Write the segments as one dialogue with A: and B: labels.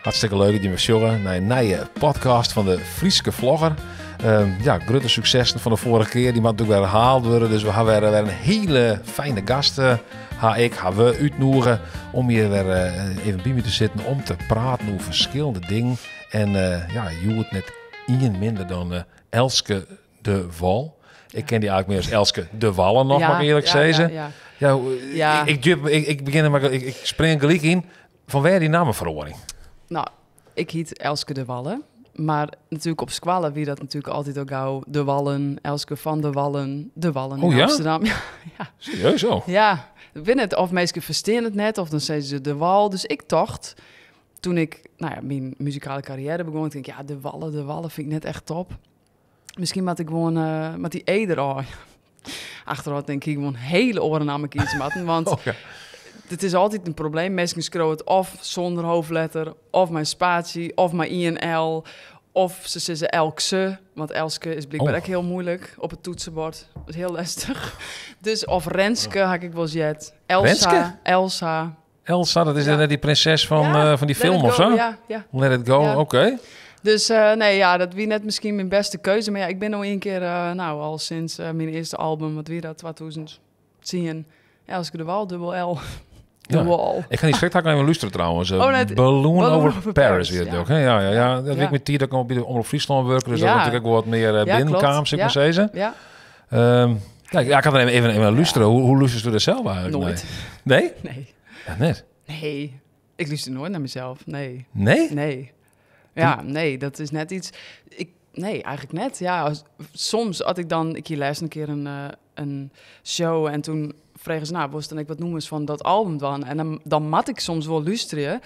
A: Hartstikke leuk dat jimme sjogge nei in nije podcast fan de Fryske Vlogger. Ja, grutte suksessen fan de foarige kear, dy moatte natuerlik wer herhaald wurde. Dus we ha wer in hiele fijne gast, ha ik, ha we útnoege om hjir wer even by my te sitten om te praten oer ferskillende dingen. En ja, hjoed net ien minder dan Elske DeWall. Ik ken dy eigentlik mear as Elske de Wallen noch, moat ik earlik sizze. Ja, ik, ik, ik, ik begjin mar, ik spring gelyk yn. Fan wêr dy nammeferoaring?
B: Nou, ik hiet Elske de Walle. Mar natuerlik op skoalle wie dat natuerlik altyd al gau De Wallen, Elske van de Wallen, De Wallen in
A: Oh ja?
B: Amsterdam. Ja, ja.
A: Serieus, oh?
B: Ja, ik wit net of minsken ferstean it net of dan sizze se De Wal. Dus ik tocht, toen ik, nou ja, myn muzikale karriêre begûn, ik tink, ja, De Walle, De Walle fyn ik net echt top. Miskien moat ik gewoan, moat dy E derôf. Achterôf tink ik gewoan hiele oare namme kieze moatten, want it is altyd in probleem. Minsken skriuwe it of sûnder hoofdletter, of mei in spatie, of mei ien L, of se sizze Elkse, want Elske is blykber ek hiel muoilik op it toetsenbord. Dat is hiel lestich. Dus of Renske ha ik wolris heard. Elsa,
A: Renske?
B: Elsa.
A: Elsa, dat is net dy prinses fan dy
B: Let
A: film
B: It
A: of
B: Go,
A: sa?
B: Ja.
A: Let It Go, oké.
B: Dus nee, ja, dat wie net miskien myn bêste keuze. Mar ja, ik bin no ien kear, nou, al sinds myn earste album, wat wie dat, 2010, Elske de Wal, dubbel L. De Wal.
A: Ik ha dy strekt even lústere trouwens.
B: Oh, net
A: Balloon
B: Balloon
A: Over
B: Over
A: Paris
B: Paris,
A: wie it
B: ja.
A: ook, hè? Ja. Dat wie ik mei tiid dat ik al by de Omrop Fryslân wurke, dus dat natuerlik ek wol wat mear binnenkaam, sil ik mar sizze. Ja, ik ha der even lústere. Hoe lústerst do der sels eigentlik nei?
B: Noait.
A: Nee?
B: Nee.
A: Ja, net?
B: Nee. Ik lúster noait nei mysels, nee.
A: Nee?
B: Nee. Ja, nee, dat is net yts... Ik, nee, eigentlik net. Ja, as, soms as ik dan... Ik hie lêsten in kear in show en toen fregen se, nou, wolst dan ek wat nûmers fan dat album dwaan? En dan moat ik soms wol lústerje,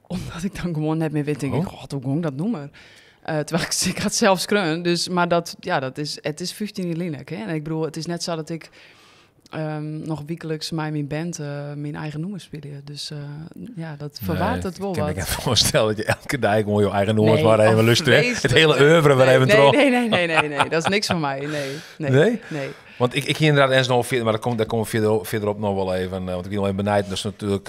B: omdat ik dan gewoan net mear wit, tink ik, god, hoe gong dat nûmer? Terwyl ik ha it sels skreaun, dus, mar dat, ja, dat is, it is 15 jier lyn ek, hè? En ik bedoel, it is net sa dat ik noch wykliks mei myn band myn eigen nûmers spylje. Dus ja, dat
A: Nee,
B: ferwaart it wol
A: ik kin my
B: wat.
A: net foarstelle dat je elke dei gewoan jo eigen nûmers
B: Nee,
A: mar even
B: oh,
A: lústerje. It
B: freeslik.
A: hiele oeuvre wer
B: Nee,
A: even
B: nee,
A: troch.
B: nee, nee, nee, nee, nee, dat is niks foar my. Nee, nee,
A: Nee?
B: nee.
A: Want ik hie ynderdaad eens noch fierder, mar dêr komme we fierderop noch wol even, want ik wie noch even benijd. Dat is natuerlik,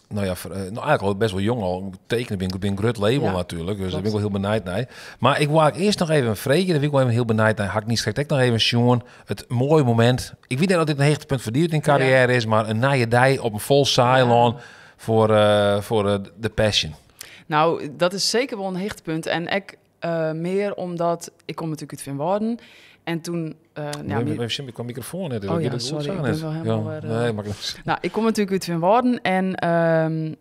A: nou ja, nou, eigentlik al bêst wol jong al tekene by in grut label natuerlik. Dus dêr bin ik wol hiel benijd nei. Mar ik wol eigentlik earst noch even freegje, dêr bin ik wol even hiel benijd nei. Ha ik niiskrekt ek noch even sjoen, it moaie momint. Ik wit net oft dit in hichtepunt foar dy út dyn karriêre is, mar in nije dei op in fol Saailân foar de Passion.
B: Nou, dat is seker wol in hichtepunt. En ek mear omdat, ik kom natuerlik út Feanwâlden. En toen, nou,
A: Even
B: mijn
A: sjen, ik kwam microfoon net, dus
B: Oh
A: ik
B: ja,
A: get it goed
B: sorry,
A: zo
B: ik ben
A: net.
B: wel helemaal
A: Ja,
B: weer,
A: nee, maar ik
B: Nou, ik kom natuerlik út Feanwâlden en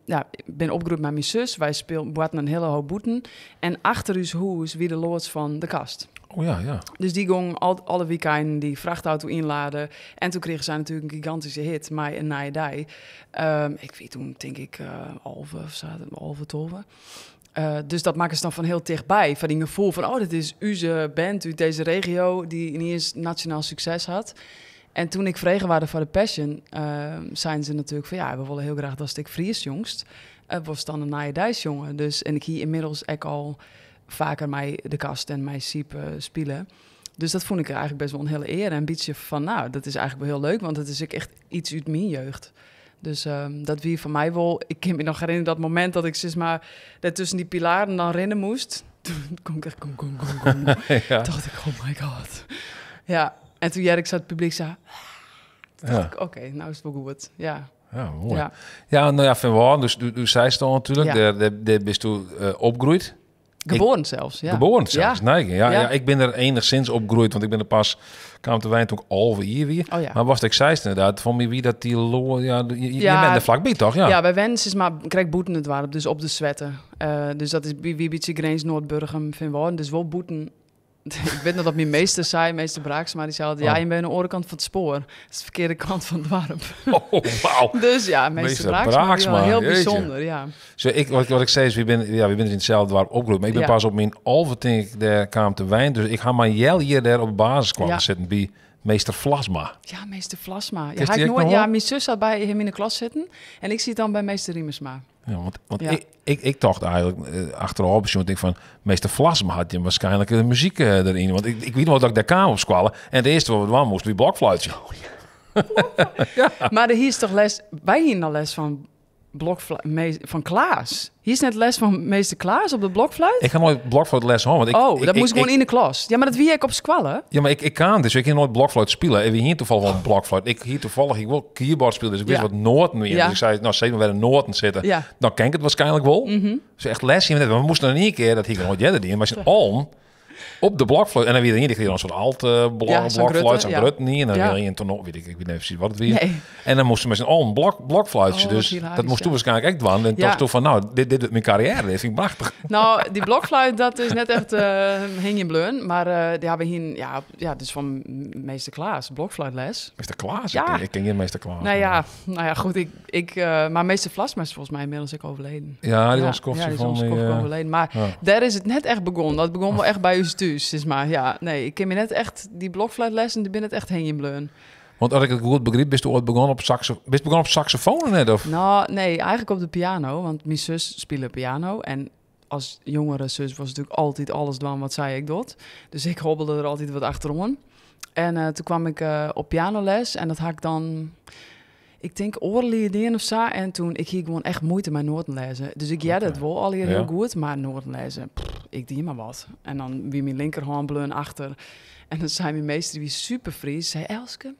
B: ja, ik bin opgroeid mei myn sus. Wy speelden boarten in hiele hoop bûten. En achter ús hûs wie de loads fan de Kast.
A: Oh ja, ja.
B: Dus dy gong alle weekenden dy frachtauto ynlade. En toen kregen sy natuerlik in gigantyske hit mei in nije dei. Ik wie toen, tink ik, 11 of sa, 11, 12. Dus dat makke se dan fan hiel tichtby. Foar dyn gefoel fan, oh, dit is ús band út dizze regio dy't yniens nasjonaal sukses hat. En toen ik frege waard foar de Passion, seinen se natuerlik fan, ja, we wolle hiel graach datst ek Fries sjongst. Wolst dan in nije dei sjonge? Dus, en ik hie ynmiddels ek al faker mei de Kast en mei Syb spile. Dus dat fûn ik eigentlik bêst wol in hiele ear. En in bytsje fan, nou, dat is eigentlik wol hiel leuk, want it is ek echt yts út myn jeugd. Dus dat wie foar my wol... Ik kin my noch herinnerje dat momint dat ik, sis mar, dêr tusken dy pilaren dan rinne moast. Toen kon ik echt kom, kom, kom, kom. Dacht ik, oh my god. Ja, en toen hearde ik sa it publyk sa... Toen dacht ik, oké, nou is it wol goed. Ja.
A: Ja, moai.
B: Ja.
A: Ja, nou ja, Feanwâlden, dus do seist al natuerlik, dêr bisto opgroeid.
B: Geboren zelfs, ja.
A: Geboren zelfs, nee. Ja, ja, ik bin der enigszins opgroeid, want ik bin der pas kaam te wenjen toen ik 11 jier wie. Mar watst ek seist ynderdaad, fan my wie dat dy lo-, ja, je bent der flakby, toch? Ja.
B: Ja, wy wennen sis mar krekt bûten it doarp, dus op de Swette. Dus dat is wie bytsje grins Noardburgum, Feanwâlden, dus wol bûten. Ik wit noch dat myn meester sei, meester Braaksma, dy sei altyd, ja, je binne oan de oare kant fan it spoar. Dat is de ferkearde kant fan it doarp.
A: Oh, wauw.
B: Dus ja, meester
A: Meester
B: Braaksma, die
A: Braaksma,
B: wel heel
A: jeetje.
B: bijzonder, ja.
A: Zo, ik, wat, wat ik zei is, we bin, ja, we bin dus yn itselde doarp opgroeid. Mar ik bin pas op myn 11 tink ik, dêr kaam te wenjen. Dus ik ha mar in healjier dêr op de basisskoalle sitten by meester Vlasma.
B: Ja, meester Vlasma. Ja,
A: Kenst
B: ha
A: dy
B: ik
A: ek
B: noait,
A: noch
B: ja,
A: wol?
B: myn sus hat by him yn de klas sitten en ik siet dan by meester Riemersma.
A: Ja, want ik tocht eigentlik, achterôf besjoen, tink fan, meester Vlasma hat jim waarskynlik de muzyk deryn. Want ik wit noch dat ik dêr kaam op skoalle en it earste wat we dwaan moasten wie blokfluitsje.
B: Oh, ja. Mar der hiest toch les, wy hienen al les fan Blokfluit van Klaas. Hier is net les van meester Klaas op de blokfluit.
A: Ik ha noait blokfluitles hân. Want ik,
B: oh, dat
A: ik,
B: moest
A: ik,
B: gewoon in de klas. Ja, maar dat wie ik op skoalle.
A: Ja, maar ik kan dus. Ik kan nooit blokfluit spelen. En we hier toevallig wel een blokfluit. Ik hier toevallig, ik wil keyboard spelen, dus ik wist wat noten meer. Dus ik zei, nou, zeker maar bij de noten zitten. Dan ken ik het waarschijnlijk wel. Dus echt les hier net. Maar we moesten nog één keer, dat hier nooit eerder die, maar zijn allen op de blokfluit. En dan weer die een soort alt
B: Ja, zo'n
A: blokfluit,
B: grutte,
A: zo'n
B: ja.
A: grut niet. En dan weer een tono, weet ik, ik weet niet precies wat het weer.
B: Nee.
A: En dan moesten we met z'n allen blokfluitje.
B: Oh,
A: dus
B: hilarisch,
A: dat moest
B: ja.
A: toen waarschijnlijk echt doen. En toch toen van, nou, dit wordt mijn carrière. Dit vind ik prachtig.
B: Nou, die blokfluit, dat is net echt hing in bleun. Maar ja, we hingen, ja, ja, dus van meester Klaas, blokfluitles.
A: Meester Klaas?
B: Ja.
A: Ik ken geen meester Klaas.
B: Nou ja, nou ja, goed, ik, maar meester Vlasma is volgens mij inmiddels ook overleden.
A: Ja, die
B: ja,
A: was koffie
B: ja, die is
A: van
B: ons
A: die,
B: koffie overleden. Maar
A: ja.
B: daar is het net echt begonnen. Dat begon wel echt bij u thuis, zeg maar. Ja, nee, ik ken me net echt die blokfluitlessen, die ben het echt heen in bleun.
A: Want als ik het goed begreep, bist u ooit begonnen op bist begonnen op saxofoon net? Of?
B: Nou, nee, eigenlijk op de piano, want mijn zus speelde piano en als jongere zus was natuurlijk altijd alles doen wat zij ik deed. Dus ik hobbelde er altijd wat achterom. En toen kwam ik op pianoles en dat had ik dan, ik denk oorlieën of zo. En toen, ik hier gewoon echt moeite met noten lezen. Dus ik jette het wel al hier heel goed, maar noten lezen, pff, ik die maar wat. En dan wie mijn linkerhand bleun achter. En dan zei mijn meester, die super Fries, zei Elske,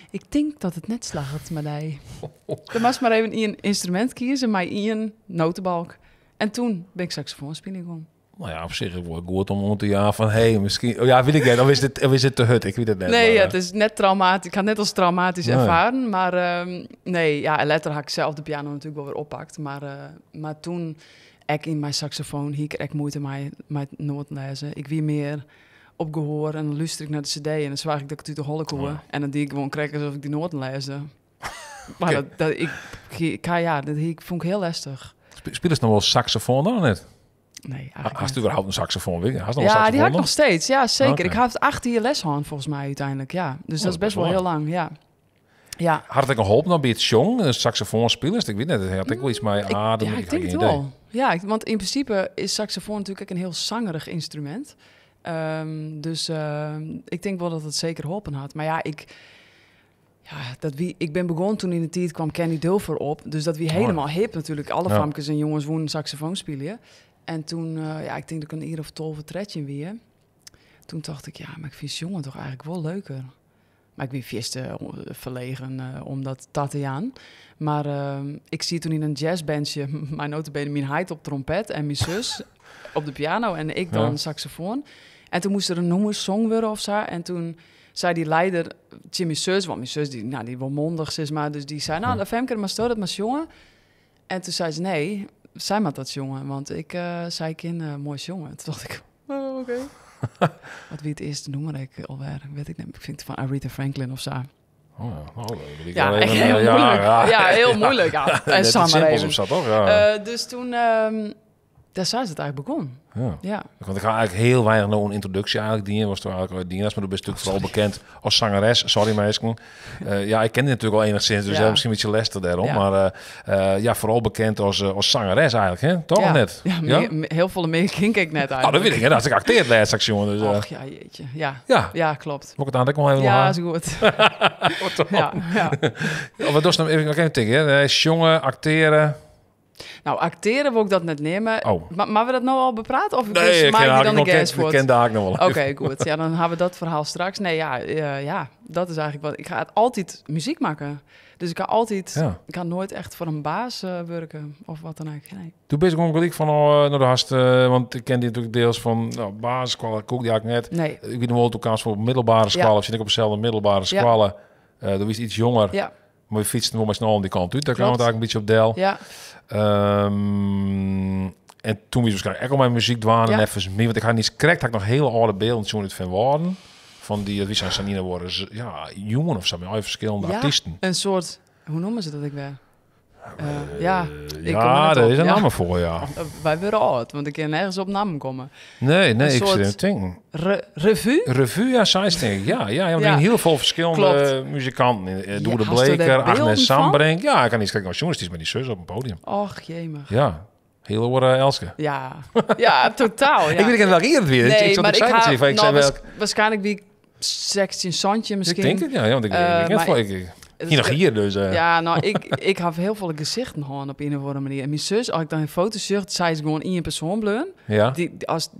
B: ik denk dat het net slaagt met hij. Dan was maar even een instrument kiezen, maar één notenbalk. En toen ben ik saxofoon spelen gegaan.
A: Nou ja, op zich wordt het goed om te ja van, hé, hey, misschien... Oh ja, weet ik niet. Of is het te hut? Ik weet het net.
B: Nee,
A: maar,
B: ja, het is net traumatisch. Ik had net als traumatisch
A: Nee.
B: ervaren. Maar nee, ja, en later had ik zelf de piano natuurlijk wel weer oppakt. Maar, maar toen ik in mijn saxofoon, hier kreeg ik moeite met noten lezen. Ik wie meer op gehoor en dan luister ik naar de cd en dan zwaar ik dat ik het uit de holle koe. En dan die ik gewoon kreeg alsof ik die noten leesde. Maar dat, ik, ik, ja, dat ik vond ik heel lastig.
A: Spelen ze nog wel saxofoon dan net?
B: Nee, eigenlijk
A: Hast
B: niet.
A: u überhaupt een saxofoon? Weet je? Hast nog een
B: Ja, die
A: saxofoon
B: had ik
A: dan?
B: nog steeds. Ja, zeker.
A: Oké.
B: Ik had 8 jaar les gehad volgens mij uiteindelijk. Ja, dus dat is best wel
A: best
B: heel lang. Ja. Ja.
A: Had ik een hoop nog bij het jong, een saxofoonspelers? Ik weet net, had ik wel iets mee adem.
B: Ja, ik
A: had
B: denk
A: geen
B: het
A: idee.
B: wel. Ja, want in principe is saxofoon natuurlijk ook een heel zangerig instrument. Dus ik denk wel dat het zeker geholpen had. Maar ja, ik ben begonnen toen in de tijd kwam Kenny Dulfer op. Dus dat wie helemaal hip natuurlijk. Alle famkes en jongens wonen saxofoon spelen. En toen, ja, ik denk dat ik een uur of 12 tredje weer. Toen dacht ik, ja, maar ik vind jongen toch eigenlijk wel leuker. Maar ik ben viste verlegen om dat Tatiaan. Maar ik zie toen in een jazzbandje mijn notabene mijn heid op trompet en mijn zus op de piano en ik dan saxofoon. En toen moest er een noemer song worden of zo. En toen zei die leider, Jimmy zus, want mijn zus die, nou, die wel mondig is, maar dus die zei, nou, de Femke, maar stoot dat maar jongen. En toen zei ze, nee, zij maar dat jongen, want ik zei ik in mooi jongen. Toen dacht ik, oh, oké. Wat wie het eerste noemer ik alweer, weet ik niet. Ik vind het van Aretha Franklin of zo.
A: Oh, ja. Oh, dat wil ik
B: Ja,
A: wel even,
B: heel
A: ja,
B: moeilijk.
A: ja.
B: Ja, heel moeilijk. Ja. En
A: Net iets
B: Sam maar
A: simpels
B: even.
A: of zo, toch? Ja.
B: Dus toen, daar zei ze het eigenlijk begon.
A: Ja.
B: Ja.
A: Want ik ga eigenlijk heel weinig nog een introductie eigenlijk. Die was toch eigenlijk Dina's, maar du bent natuurlijk vooral bekend als zangeres. Sorry, meisje. Ja, ik ken die natuurlijk al enigszins, dus ja, misschien een beetje lastig daarom.
B: Ja.
A: Maar ja, vooral bekend als zangeres eigenlijk, hè? Toch
B: Ja.
A: net?
B: Ja, heel veel meer klink ik net eigenlijk.
A: Oh, dat weet ik, hè? Dat ik acteert laatst straks, jongen. Dus,
B: Och, ja, jeetje. Ja.
A: ja.
B: Ja, klopt.
A: Moet ik het aan ook nog even
B: Ja,
A: nog
B: is goed. Ja, ja.
A: Oh, wat doe je nou? Even nog even tikken, hè? Jongen, acteren.
B: Nou, acteren wil ik dat net nemen.
A: Oh.
B: Maar we dat nou al bepraten? Of
A: Nee, ik
B: maak
A: ken
B: je dan
A: nog
B: de gas
A: ik
B: voor?
A: ken daar ook nog wel.
B: Oké, goed. Ja, dan hebben we dat verhaal straks. Nee, ja, ja, dat is eigenlijk wat... Ik ga het altijd muziek maken. Dus ik ga altijd...
A: Ja.
B: Ik ga nooit echt voor een baas werken of wat dan ook. Nee.
A: Toen ben ik gewoon gelijk van, oh, nou, de hast, want ik ken die natuurlijk deels van nou, basisschool, ik ook die eigenlijk net.
B: Nee.
A: Ik weet nog wel, toen kwam ze voor middelbare school, of zit ik op dezelfde middelbare school. Dat was iets jonger.
B: Ja.
A: Maar we fietsten wel maar snel om die kant uit. Daar kwam het eigenlijk een beetje op del.
B: Ja.
A: En toen was waarschijnlijk ook al mijn muziek dwaan en even meer. Want ik had niet correct, had ik nog hele oude beelden toen het van worden. Van die, wie zijn Sanina worden, ze, ja, jongen of zo, met alle verschillende
B: Ja,
A: artiesten.
B: Een soort, hoe noemen ze dat ik weer? Ja, ik kom er
A: Ja,
B: net
A: daar
B: op.
A: is een
B: Ja.
A: naam voor, ja.
B: Wij worden oud, want ik kan nergens op naam komen.
A: Nee, nee,
B: Een
A: ik zit
B: soort
A: in het ding.
B: Revue?
A: Revue, ja, zij denk ik. Ja, ja, ja, want er zijn heel veel verschillende muzikanten. Doe de
B: Ja, hast du daar
A: Bleker, Agnes
B: beelden van?
A: Sambrink. Ja, ik kan niet kijken als jongens, die is met die zus op een podium.
B: Och, jemig.
A: Ja, heel hoor, Elske.
B: Ja, ja, totaal. Ja.
A: Ik weet niet welke hier het weer.
B: Nee,
A: ik zat
B: maar
A: op
B: ik
A: zij te
B: ha-
A: zien, van, ik
B: nou,
A: zei welk.
B: waarschijnlijk wie ik 16 Santje
A: Ik
B: misschien.
A: denk het, ja, ja, want ik, ik,
B: Maar
A: ik, ik, ik, Hier nog hier, dus.
B: Ja, nou, ik heb heel veel gezichten gewoon op een of andere manier. En mijn zus, als ik dan een foto zocht, zij is gewoon één persoon bleun.
A: Ja.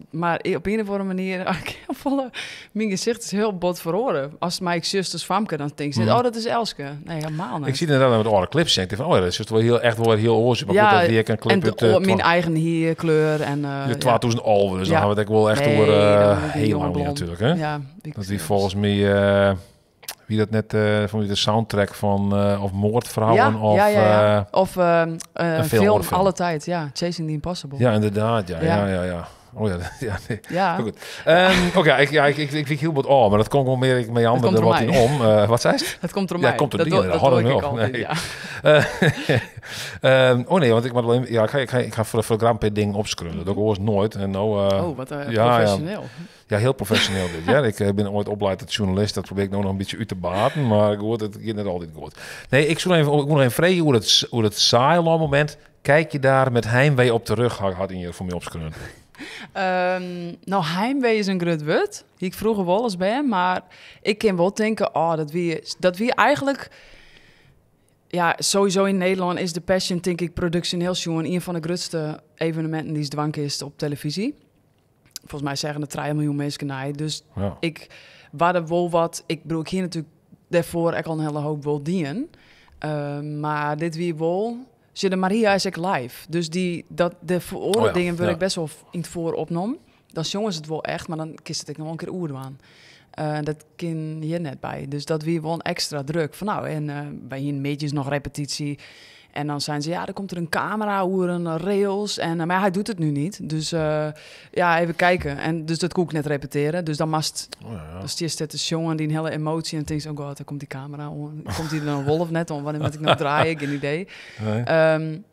B: Maar op een of andere manier, ik heel veel, mijn gezicht is heel bot verloren. Als mijn zus is Famke, dan denk ik, oh, dat is Elske. Nee, helemaal niet.
A: Ik zie inderdaad met alle clips, denk ik van, oh ja, dat is wel heel, echt wel heel oorzaak. Maar
B: Ja,
A: goed, dat die ik een clip
B: en
A: uit,
B: mijn eigen hier kleur en,
A: de
B: ja.
A: 2011, dus dan
B: Ja.
A: gaan we het ook wel echt
B: Nee,
A: door,
B: dan moet ik
A: heel
B: jonge
A: lang
B: blond.
A: natuurlijk, hè?
B: Ja, die
A: Dat die volgens mij, wie dat net, van wie de soundtrack van, of Moordvrouwen
B: Ja,
A: of,
B: ja, ja, ja. Of,
A: een film,
B: film
A: horrorfilm.
B: alle tijd, ja. Chasing the Impossible.
A: Ja, inderdaad, ja,
B: Ja.
A: ja, ja, ja. Oh ja, ja, nee.
B: Ja.
A: Goed. Oké, ik vind heel wat oh, maar dat komt wel meer ik mee
B: Dat
A: er
B: komt
A: wat
B: door
A: in
B: mij.
A: om. Wat zei ze?
B: Dat komt door
A: Ja,
B: mij.
A: komt door
B: Dat
A: die, inderdaad.
B: doe
A: Hadden
B: ik
A: we
B: altijd,
A: nog. Nee.
B: ja.
A: Oh nee, want ik moet alleen, ja, ik ga voor de Grand Prix ding opschrullen. Dat doe ik ooit nooit. En nou,
B: Oh, wat
A: ja, ja.
B: professioneel.
A: Ja, heel professioneel dit. Ja, ik ben ooit opgeleid tot journalist. Dat probeer ik nou nog een beetje uit te baten. Maar goed, het gaat net altijd goed. Nee, ik zoek even, ik moet nog even vragen hoe dat saai moment. Kijk je daar met heimwee op de rug, had in je voor mij opschreven.
B: Heimwee is een groot woord. Die ik vroeger wel eens ben, maar ik kan wel denken, oh, dat wie eigenlijk... Ja, sowieso in Nederland is de Passion, denk ik, productioneel jongen, een van de grootste evenementen die dwank is op televisie. Volgens mij zeggen er 3 miljoen mensen naar. Dus ik waarde wel wat. Ik bedoel, ik hier natuurlijk daarvoor ik al een hele hoop wil dienen. Maar dit wie wel. Zie de Maria is ik live. Dus die, dat, de voor dingen word ik best wel in het voor opnam. Dan zongen ze het wel echt, maar dan kist het ik nog wel een keer oer aan. Dat kan hier net bij. Dus dat wie wel een extra druk. Van nou, en bij hier midjes nog repetitie. En dan zijn ze, ja, dan komt er een camera, oer, een rails. En maar hij doet het nu niet. Dus ja, even kijken. En dus dat kon ik net repeteren. Dus dan mast, dan stier je te jongen die een hele emotie en denkt, oh god, daar komt die camera om. Komt die dan een wolf net om? Wanneer moet ik nou draaien? Geen idee.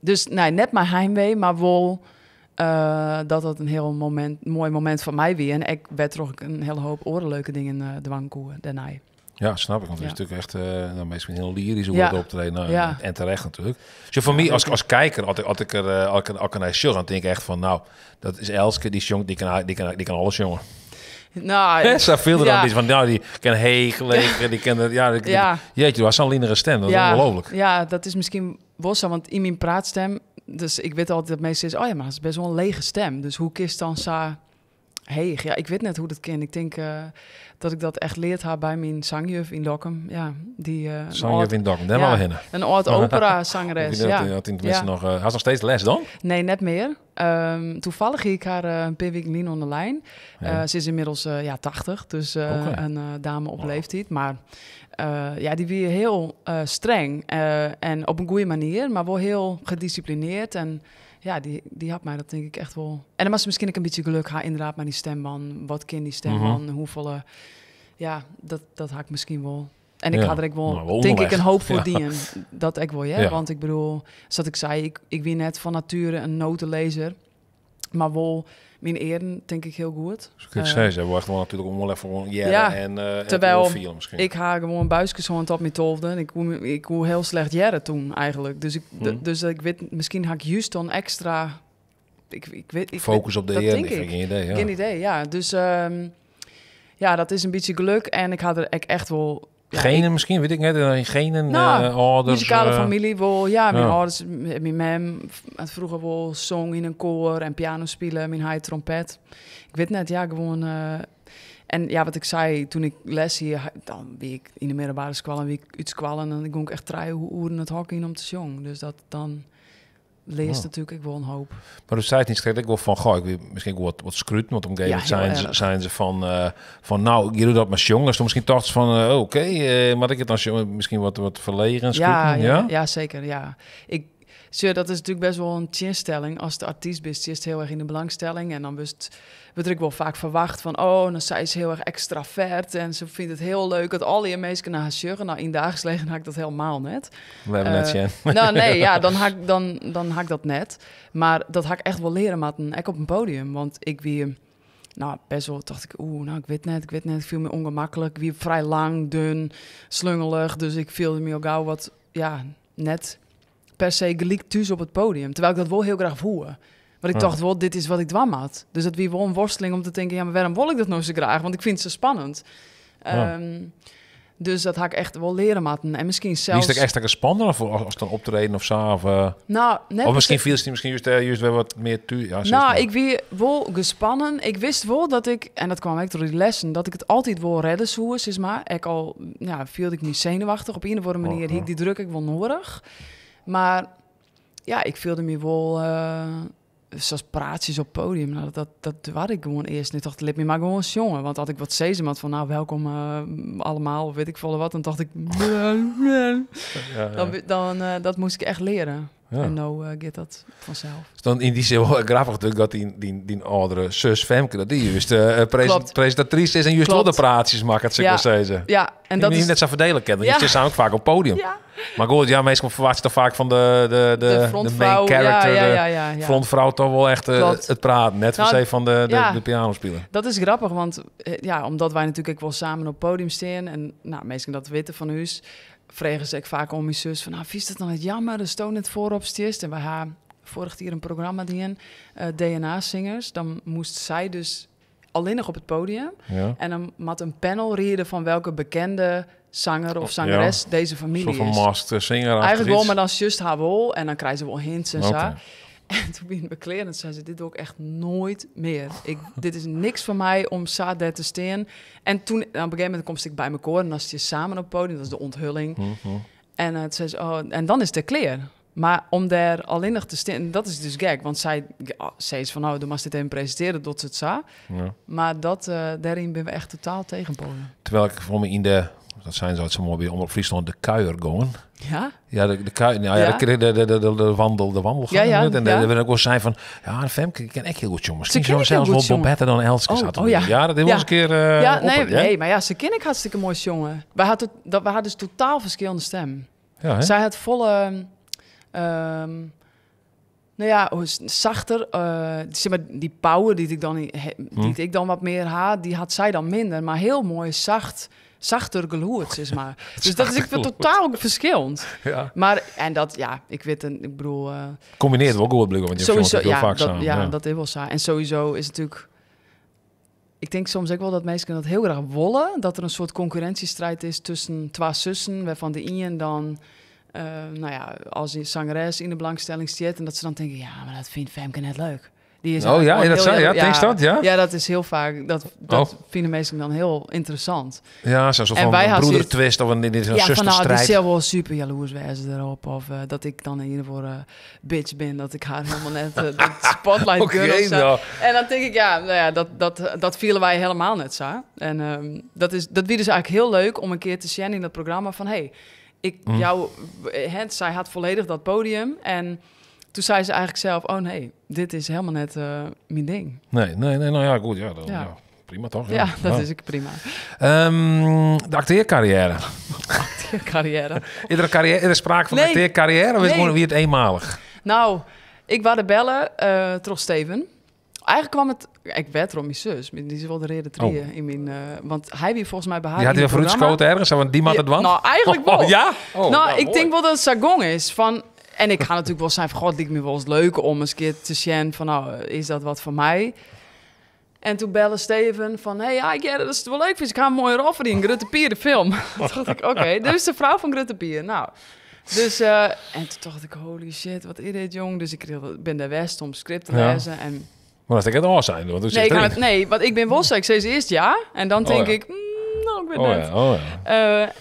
B: Dus nee, net mijn heimwee, maar wel dat dat een heel mooi moment van mij weer. En ik werd toch een hele hoop orenleuke dingen dwangkoe daarna.
A: Ja, snap ik. Want het is natuurlijk echt nou, meestal heel lyrisch hoe het optreden. Nou, en terecht natuurlijk. Dus voor mij als kijker, als ik er als ik, als ik naar sjog, dan denk ik echt van, nou, dat is Elske, die jong, die kan alles, jongen.
B: Nou,
A: Hè, ze viel er dan
B: ja.
A: iets van, nou, die kan heeg, die kan, ja, die, jeetje, dat was zo'n linere stem, dat is ongelooflijk.
B: Ja, dat is misschien wel zo, want in mijn praatstem, dus ik weet altijd dat meestal is, oh ja, maar dat is best wel een lege stem. Dus hoe kist dan zo heeg? Ja, ik weet net hoe dat kan. Ik denk dat ik dat echt leerd heb bij mijn zangjuf in Dokkum. Ja, die een
A: Zangjuf
B: oud
A: in Dokkum, daar
B: ja,
A: maar we heen.
B: Een oud opera zangeres,
A: Ik weet
B: ja.
A: dat, had hij tenminste
B: Ja.
A: nog, had ze nog steeds les dan?
B: Nee, net meer. Toevallig zie ik haar een paar weken niet onder de lijn. Ze is inmiddels 80, dus een dame op leeftijd. Maar ja, die weer heel streng en op een goede manier, maar wel heel gedisciplineerd. En ja, die had mij dat denk ik echt wel. En dan was ze misschien ook een beetje geluk, haar inderdaad, maar die stemband, wat kind die stemband, hoeveel, ja, dat had ik misschien wel. En ik had er ik wel,
A: Wel
B: denk ik,
A: onderweg.
B: een hoop voor dienen. Dat ik wel, hè? Want ik bedoel, zoals ik zei, ik wie net van nature een notenlezer. Maar wel, mijn eren denk ik heel goed.
A: Dus ik zei, ze hebben echt wel natuurlijk om wel even gewoon jaren en
B: Terwijl
A: en viel misschien.
B: ik haar gewoon buisjes gewoon tot mijn tolfde. En ik hoe heel slecht jaren toen eigenlijk. Dus ik weet, misschien had ik juist dan extra... Ik
A: Focus
B: weet,
A: op de
B: dat
A: eren,
B: denk
A: ik heb
B: ik.
A: geen idee, ja.
B: Geen idee, ja. Dus ja, dat is een beetje geluk. En ik had er echt wel... Ja,
A: genen
B: ik
A: misschien, weet ik net. En genen,
B: Nou,
A: ouders,
B: muzikale familie wel. Ja, mijn
A: ja.
B: ouders, mijn mem had vroeger wel zong in een koor en piano spelen, mijn hij trompet. Ik weet net, ja, gewoon... En ja, wat ik zei, toen ik les hier, dan wie ik in de middelbare squallen, wie ik uit squallen, en dan kon ik echt 3 uren het hok in om te zongen. Dus dat dan leest natuurlijk ik wel een hoop.
A: Maar du zei het niet schrikkelijk wel van, goh, ik weet misschien wat skruut, want op een gegeven
B: Ja,
A: moment
B: heel erg.
A: zijn ze van, nou, je doet dat maar jong. Dus dan misschien toch van oké, maar ik het dan jong, misschien wat verlegen,
B: Ja,
A: skruuten,
B: ja,
A: ja?
B: ja, zeker, ja. Ik, zie, dat is natuurlijk best wel een tjinstelling. Als de artiest bent, zit heel erg in de belangstelling. En dan wordt er ook wel vaak verwacht van, oh, dan zij is heel erg extravert. En ze vindt het heel leuk dat al die mensen naar haar sjuggen. Nou, in dagelijks leven had ik dat helemaal net.
A: We hebben net zien.
B: Nou, nee, ja, dan had ik dat net. Maar dat had ik echt wel leren, maar ik op een podium. Want ik weer, nou, best wel dacht ik, oeh, nou, ik weet net, ik weet net. Ik viel me ongemakkelijk. Ik weer vrij lang, dun, slungelig. Dus ik viel me al gauw wat, ja, net per se gelijk thuis op het podium. Terwijl ik dat wel heel graag voelde. Maar ik dacht wel, dit is wat ik dwam had. Dus dat wie wel een worsteling om te denken, ja, maar waarom wil ik dat nou zo graag? Want ik vind het zo spannend. Dus dat ha ik echt wol leare moatten. En miskien sels...
A: Wie is het extra spannender of als dan optreden of zo? Of,
B: Nou, net
A: of miskien viel het miskien juist weer wat meer toe. Ja,
B: Nou, ik wie wol gespannen. Ik wist wol dat ik, en dat kwam ook door die lessen, dat ik het altijd wol redden soe, zeg maar. Ik al, ja, viel ik me zenuwachtig. Op een of andere manier hie ik die druk ik wol nodig. Maar ja, ik voelde me wol, zoals praatjes op podium. Nou, dat had ik gewoon eerst. Ik dacht, laat me maar gewoon jongen. Want had ik wat sezem had van, nou, welkom allemaal, of weet ik veel wat. Dan dacht ik, Dan dat moest ik echt leren. En nou gaat dat vanzelf.
A: Dus dan in die zin wel grappig natuurlijk dat die oudere zus Femke, dat die juist presentatrice is en juist wel de praatjes maakt, het zeg maar zeggen.
B: Ja, en dat
A: is
B: is
A: net zo verdelen kennen. Want je zit ook vaak op podium. Maar goed, ja, meestal verwacht je toch vaak van
B: De
A: de main
B: frontvrouw,
A: character, de frontvrouw toch wel echt het praten. Net per se van de pianospeler.
B: Dat is grappig, want omdat wij natuurlijk ook wel samen op podium staan en nou, meestal dat weten van huis, vregen ze ik vaak om mijn zus van, nou, vies dat dan het jammer, de stoon het voorop stist. En wij hebben vorig jaar een programma die in D N A-zingers. Dan moest zij dus alleen nog op het podium. En dan moet een panel reden van welke bekende zanger of zangeres deze familie
A: Een soort van
B: is.
A: masked singer achter
B: Eigenlijk wel,
A: iets.
B: maar dan just haar wel. En dan krijgen ze wel hints en zo. En toen ben ik bekleed en zei ze, dit doe ik echt nooit meer. Dit is niks voor mij om zo daar te staan. En toen, op een gegeven moment kom ik bij mijn koor en dan zit je samen op het podium, dat is de onthulling. En toen zei ze, oh, en dan is de kleer. Maar om daar alleen nog te staan, dat is dus gek. Want zij, oh, zei ze van, nou, dan mag dit even presenteren, dat ze het zo. Maar daarin ben we echt totaal tegenpolen.
A: Terwijl ik voor me in de, dat zijn ze zo mooi bij Omroep Friesland, de kuier gaan.
B: Ja?
A: Ja, de kuier, nou ja, de wandel, de wandelgang en daar wil ik wel zijn van, ja, Femke, ik ken echt heel goed, jongen. Misschien
B: Ze ken ik
A: zelfs
B: heel goed,
A: wel
B: jongen.
A: beter dan Elske zat er nu. Ja, dat is wel eens een keer
B: Ja,
A: op
B: nee,
A: het, hè?
B: nee, maar ja, ze ken ik hartstikke mooi, jongen. Wij hadden, dat, we hadden dus totaal verschillende stem.
A: Ja, hè?
B: Zij had volle, nou ja, hoe is het, zachter, zeg maar, die power die ik dan, he, die ik dan wat meer had, die had zij dan minder. Maar heel mooi zacht, zachter geloerd, zeg maar. Dus dat is ik vind totaal verschillend. Maar, en dat, ja, ik weet een, ik bedoel,
A: Combineert wel goed, want je
B: sowieso,
A: vindt het heel
B: ja,
A: vaak
B: dat,
A: samen,
B: ja,
A: ja.
B: dat is wel zo. En sowieso is het natuurlijk, ik denk soms ook wel dat mensen dat heel graag wollen, dat er een soort concurrentiestrijd is tussen twee zussen, waarvan de een dan nou ja, als die zangeres in de belangstelling zit en dat ze dan denken, ja, maar dat vindt Femke net leuk. Die is
A: Oh ja,
B: eigenlijk
A: ja, dat
B: gewoon
A: zei,
B: heel
A: ja, denk je dat? Ja?
B: Ja, dat is heel vaak. Dat vinden mensen dan heel interessant.
A: Ja, zo'n soort
B: En
A: van
B: wij hadden zoiets
A: broedertwist of een
B: Ja, van, nou, die
A: zusterstrijd.
B: zal wel super jaloers wezen erop. Of dat ik dan in ieder geval bitch ben, dat ik haar helemaal net de spotlight girl of zo. En dan denk ik, ja, nou ja, dat vielen wij helemaal net zo. En dat wie dus eigenlijk heel leuk om een keer te zien in dat programma van, hey, ik, jou, hè, zij had volledig dat podium en toen zei ze eigenlijk zelf, oh nee, dit is helemaal net mijn ding.
A: Nee, nee, nee, nou ja, goed, ja, dan, ja, prima toch?
B: Ja,
A: Ja.
B: dat
A: Ja.
B: is ik prima.
A: De acteercarrière.
B: Acteercarrière.
A: Is er een carrière, is er sprake van
B: Nee.
A: acteercarrière of is het
B: Nee.
A: gewoon weer het eenmalig?
B: Nou, ik wou de bellen trots Steven. Eigenlijk kwam het... Ik werd om mijn zus, die is wel de reden drieën in mijn want hij wie volgens mij bij haar
A: Die had
B: in
A: hij
B: het
A: wel
B: programma.
A: vooruitschoten ergens, want die maakt het want.
B: Nou, eigenlijk wel.
A: Oh, ja? Oh, nou,
B: Ik
A: mooi.
B: denk wel dat het Sagong is van... En ik ga natuurlijk wel zijn van, god, het lijkt me wel eens leuk om eens een keer te zien van, nou, is dat wat voor mij? En toen belde Steven van, hey, ja, ja, dat is wel leuk, dus ik ga een mooie rol verdienen, Grutte Pier, de film. Toen dacht ik, oké, dus de vrouw van Grutte Pier, nou. Dus, en toen dacht ik, holy shit, wat is dit, jong? Dus ik ben daar west om script te lezen en
A: Maar dat ik het al zijn, want toen
B: Nee,
A: zit
B: ik kan
A: erin.
B: het, nee, want ik ben wel ik zei ze eerst ja, en dan denk ik, nou, ik ben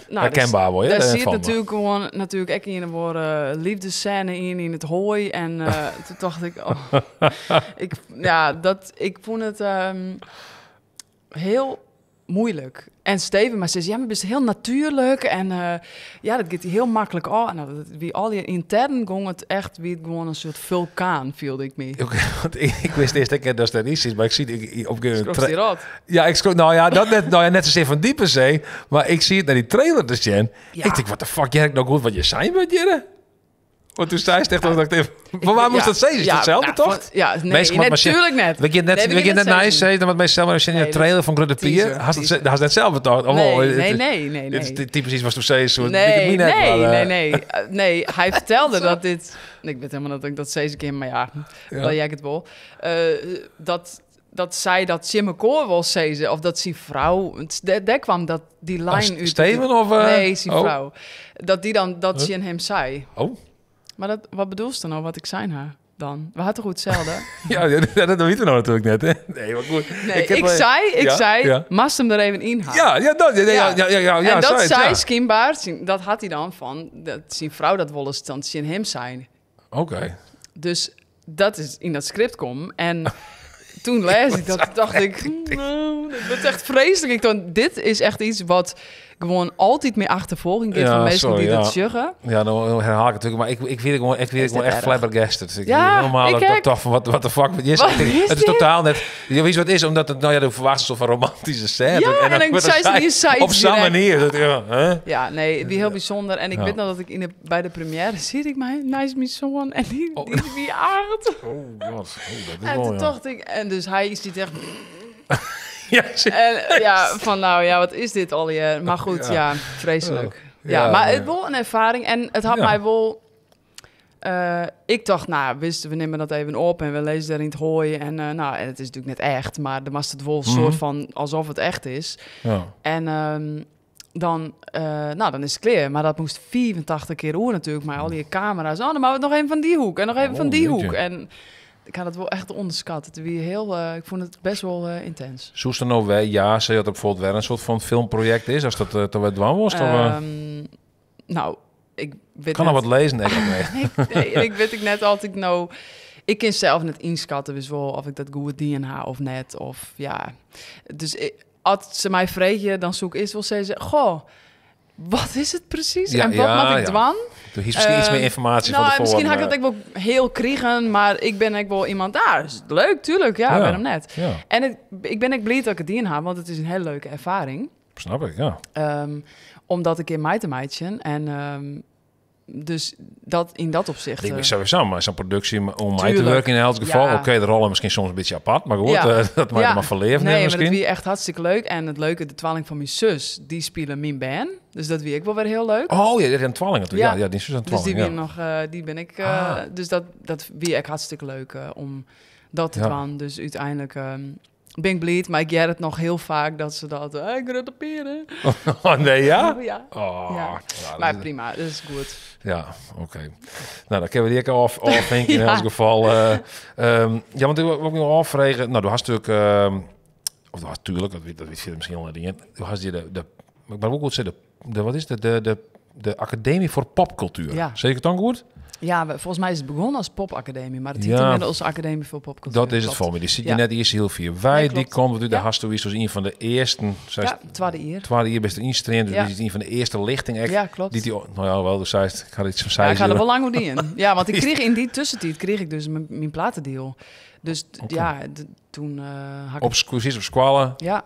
B: net.
A: Herkenbaar word je,
B: Daar
A: hè,
B: zit
A: van me.
B: natuurlijk gewoon, natuurlijk ook in een woord liefdescène in het hooi. En toen dacht ik, oh, ik, ja, dat, ik vond het heel moeilijk. En Steven maar zei, ja, maar het is heel natuurlijk. En ja, dat gaat heel makkelijk al. En nou, dat, wie al die intern ging het echt, wie het gewoon een soort vulkaan, viel ik me.
A: Oké, want ik wist eerst dat ik dat niet is, maar ik zie het, ik, ik, op een
B: Schrok
A: tra-
B: die rot.
A: Ja, ik schrok, nou ja, dat net, nou ja, net zozeer van diepe zee, maar ik zie het naar die trailer te zien. Ik denk, what the fuck, jij hebt nou goed wat je zijn met Jelle? Want toen zei ze echt, dat ik dacht, maar waar moest dat zijn? Is het hetzelfde, toch?
B: Ja, nee,
A: Meestal wat
B: natuurlijk
A: machine-
B: net.
A: We gaan net,
B: Nee,
A: we gaan net
B: net
A: naar ijs zitten, want meestal maar in de
B: Nee, dat
A: trailer van Grutte Pier,
B: teaser, teaser.
A: had ze net zelf betoogd. Oh,
B: Nee,
A: oh,
B: nee,
A: het is
B: nee, nee,
A: Dit is
B: nee.
A: typisch iets wat toen zei, soort
B: Nee,
A: ik het niet net,
B: nee,
A: maar,
B: nee, nee. Nee, hij vertelde dat dit... Ik weet helemaal dat ik dat steeds een keer, maar ja,
A: Ja.
B: wel jij het wel. Dat sy dat tsjin mekoar wol sizze, of dat syn frou, want dêr kwam dat, dy lijn út.
A: Steven of...
B: Nee, syn
A: oh.
B: frou. Dat dy dan dat tsjin him sei.
A: Oh.
B: Maar dat, wat bedoelst nou wat ik sein ha dan? We hadden toch hetzelfde?
A: Ja, ja, dat weten we nou natuurlijk net, hè? Nee, maar goed.
B: Nee,
A: Ik heb
B: ik
A: wel-
B: zei, ik
A: Ja,
B: zei,
A: ja.
B: mast hem er even in ha.
A: Ja, ja, dat, ja, ja, ja, ja, ja, ja,
B: en dat
A: zei het,
B: zei
A: ja.
B: schijnbaar, dat had hij dan van, dat zijn vrouw dat wel eens dan tsjin hem zijn.
A: Oké.
B: Dus dat is in dat script kom. En toen lees ik dat, dacht ik, nou, dat wordt echt vreselijk. Ik dacht, dit is echt iets wat gewoon altijd meer achtervolging geeft
A: Ja,
B: van mensen
A: sorry,
B: die
A: ja.
B: dat zeggen.
A: Ja, dan herhaal ik het natuurlijk, maar ik weet gewoon, ik weet
B: Is
A: gewoon
B: dit
A: echt
B: erg?
A: flabbergasted. Ik
B: Ja,
A: helemaal
B: ik
A: dat ik
B: ook.
A: dacht van, wat de fuck, wat is
B: Wat
A: dit?
B: is
A: Het is
B: dit?
A: totaal net, je weet wat het is, omdat het, nou ja, de verwacht een soort van romantische scène.
B: Ja, en dan
A: wordt
B: zei ze
A: het
B: die zei
A: Op zo'n
B: direct.
A: manier. Dat, ja, hè?
B: Ja, nee, het was heel bijzonder. En ik
A: Ja.
B: weet nog dat ik bij de première zit ik mij naast mijn zoon en
A: Oh.
B: die is wie aard.
A: Oh god, oh, dat is
B: En
A: wel,
B: toen
A: ja.
B: dacht ik, en dus hij is niet echt,
A: Ja, zie-
B: en ja, van nou ja, wat is dit alweer? Maar goed,
A: Ja.
B: ja, vreselijk.
A: Ja,
B: Ja, maar
A: nee.
B: het wel een ervaring en het had
A: Ja.
B: mij wel... ik dacht, nou, wisten we nemen dat even op en we lezen daar in het hooi. En nou, en het is natuurlijk net echt, maar er was het wel een soort van alsof het echt is.
A: ja.
B: En dan, nou, dan is het klaar. Maar dat moest 84 keer oer natuurlijk. Maar al die camera's. Oh, dan maken we nog even van die hoek en nog even
A: Oh,
B: van die
A: jeetje.
B: hoek. En ik had het wel echt onderschat. Het was heel, ik vond het best wel intens.
A: Zoest er nou wij, ja, zei dat er bijvoorbeeld weer een soort van filmproject is, als dat te wat dwang was, dan,
B: Nou, ik weet
A: kan al
B: net-
A: wat lezen, denk ik. Nee.
B: Nee, ik weet ik net altijd nou. Ik kan zelf net inschatten, dus wel of ik dat goed DNA of net of ja. Dus ik, als ze mij vregen, dan zoek ik eerst wel ze goh, wat is het precies
A: Ja,
B: en wat
A: ja,
B: moet ik
A: ja.
B: dwan?
A: Er is misschien iets meer informatie
B: Nou,
A: van tevoren.
B: misschien had ik dat ik wel heel kriegen, maar ik ben ik wel iemand daar. Is leuk, tuurlijk, ja,
A: Ja.
B: waarom net.
A: Ja,
B: En ik ben ik blij dat ik het DNA, want het is een hele leuke ervaring.
A: snap ik, ja.
B: Omdat ik in mij te meidje en dus dat in dat opzicht.
A: Ik ben sowieso, maar zo'n productie om mij te
B: Tuurlijk.
A: werken in elk geval.
B: Ja.
A: Oké, de rollen misschien soms een beetje apart, maar goed,
B: Ja.
A: dat maakt
B: Ja.
A: maar verleven
B: Nee, maar
A: misschien.
B: dat wie echt hartstikke leuk. En het leuke, de twaalling van mijn zus, die spelen mijn band. Dus dat wie ik wel weer heel leuk.
A: Oh ja, die is een twalling natuurlijk. Ja,
B: Ja.
A: ja, die is een
B: dus die
A: twalling, ja.
B: wie nog, die ben ik.
A: Ah.
B: Dus dat wie ik hartstikke leuk om dat te
A: Ja.
B: doen. Dus uiteindelijk ben ik blij, maar ik jij het nog heel vaak dat ze dat. Ik grote peren.
A: Oh nee, ja?
B: Oh, ja.
A: Oh,
B: Ja.
A: ja, dat
B: Maar
A: is-
B: prima, dat is goed.
A: Ja, oké. Nou, dan kunnen we die ook afvinken in
B: Ja.
A: elk geval. Ja, want ik wil ook nog afvragen. Nou, du hast natuurlijk... of du hast natuurlijk, dat weet je misschien al niet. Du hast hier de maar ook goed zeggen, de, wat is het? De Academie voor Popcultuur.
B: Ja.
A: Zeg ik het dan goed?
B: Ja, volgens mij is het begonnen als popacademie, maar het heet
A: Ja.
B: inmiddels Academie voor Popcultuur.
A: Dat is het
B: Klopt.
A: voor me. Die zit je
B: Ja.
A: net eerst heel vier. Wij,
B: Nee,
A: die
B: klopt.
A: komt natuurlijk, de
B: Ja.
A: hast du is dus een van de eerste. Zij is
B: Ja, tweede hier.
A: tweede jaar best instreamd, dus
B: Ja.
A: die is een van de eerste lichting echt.
B: Ja, klopt.
A: Die, nou ja, wel, dus zij is, ik had iets van
B: Ja,
A: zij
B: ik ga er wel lang hoe die in. Ja, want ik kreeg in die tussentijd kreeg ik dus mijn platendeal. Dus ja, toen had ik...
A: Op, precies op squallen.
B: Ja,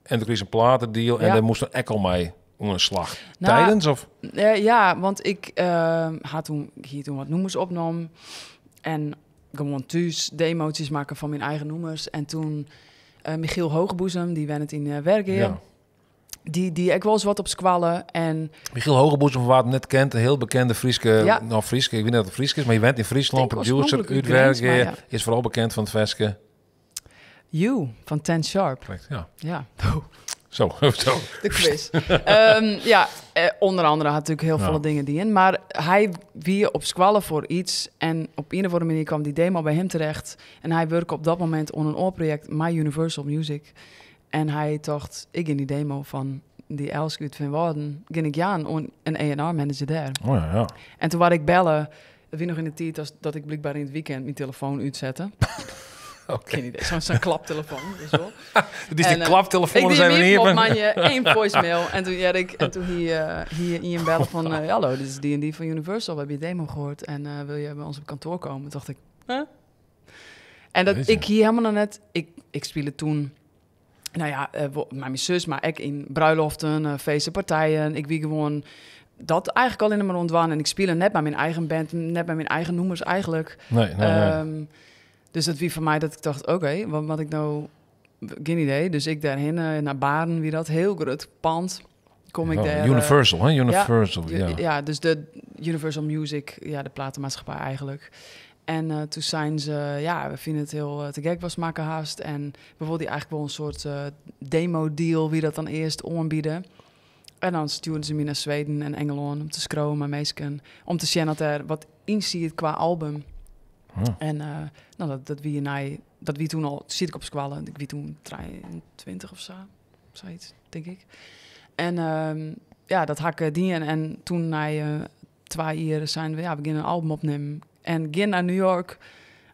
A: En toen kreeg ze een platendeal en
B: Ja.
A: daar moest dan Ekkel mee onder een slag.
B: Nou,
A: Tijdens of?
B: Ja, want ik had toen hier toen wat noemers opnam en gewoon thuis demo's maken van mijn eigen noemers. En toen Michiel Hogeboezem, die het in Wergeer,
A: Ja.
B: die ik wel eens wat op squallen en
A: Michiel Hogeboezem, van waar het net kent, een heel bekende Frieske,
B: Ja.
A: nou Frieske, ik weet niet of het Frieske is, maar je bent in Friesland,
B: Denk
A: producer,
B: oorspronkelijk uit Grins,
A: uitwerker,
B: maar ja.
A: is vooral bekend van het Veske.
B: You van Ten Sharp.
A: Correct, ja.
B: Ja.
A: Zo, zo.
B: De quiz. Ja, onder andere had natuurlijk heel
A: Ja.
B: veel dingen die in. Maar hij wie op squallen voor iets. En op een of andere manier kwam die demo bij hem terecht. En hij werkte op dat moment onder een oorproject My Universal Music. En hij dacht, ik in die demo van die Elske uit Van Waarden, ging ik ja een A&R manager daar.
A: Oh ja, ja.
B: En toen waar ik bellen, dat wie nog in de tijd als dat ik blijkbaar in het weekend mijn telefoon uitzette.
A: Oké.
B: Geen idee, zo'n klaptelefoon. Dus wel.
A: Het is die
B: En,
A: klaptelefoon,
B: Ik
A: daar zijn we
B: die
A: niet
B: op
A: meer.
B: manje, één voicemail. En toen, ja, ik, en toen hier Ian bellen van... hallo, dit is die en die van Universal. We hebben je demo gehoord en wil je bij ons op kantoor komen? Toen dacht ik, huh? En dat
A: Jeetje.
B: ik hier helemaal nog net... Ik speelde toen... Nou ja, met mijn zus, maar ik in bruiloften, feesten, partijen. Ik wie gewoon dat eigenlijk al in mijn rondwan. En ik speelde net bij mijn eigen band, net bij mijn eigen noemers eigenlijk.
A: Nee, nee, nee.
B: Dus dat wie voor mij dat ik dacht, oké, wat ik nou... Geen idee. Dus ik daarheen naar Baarn, wie dat, heel groot pand. Kom ik
A: Ja,
B: daar...
A: Universal, hè? Universal, ja.
B: Ja, dus de Universal Music, ja, de platenmaatschappij eigenlijk. En toen zeiden ze, ja, we vinden het heel te gek was maken haast. En we wilden eigenlijk wel een soort demo-deal, wie dat dan eerst aanbieden. En dan stuurden ze me naar Zweden en Engeland om te scrollen met meesken. Om te zien dat er wat in zit qua album. En nou, dat wie naar, dat wie toen al, zit ik op squallen. Ik wie toen 23 of zo, zoiets, denk ik. En ja, dat hakken die en toen na 2 jaar zijn we, ja, we gingen een album opnemen. En ging naar New York,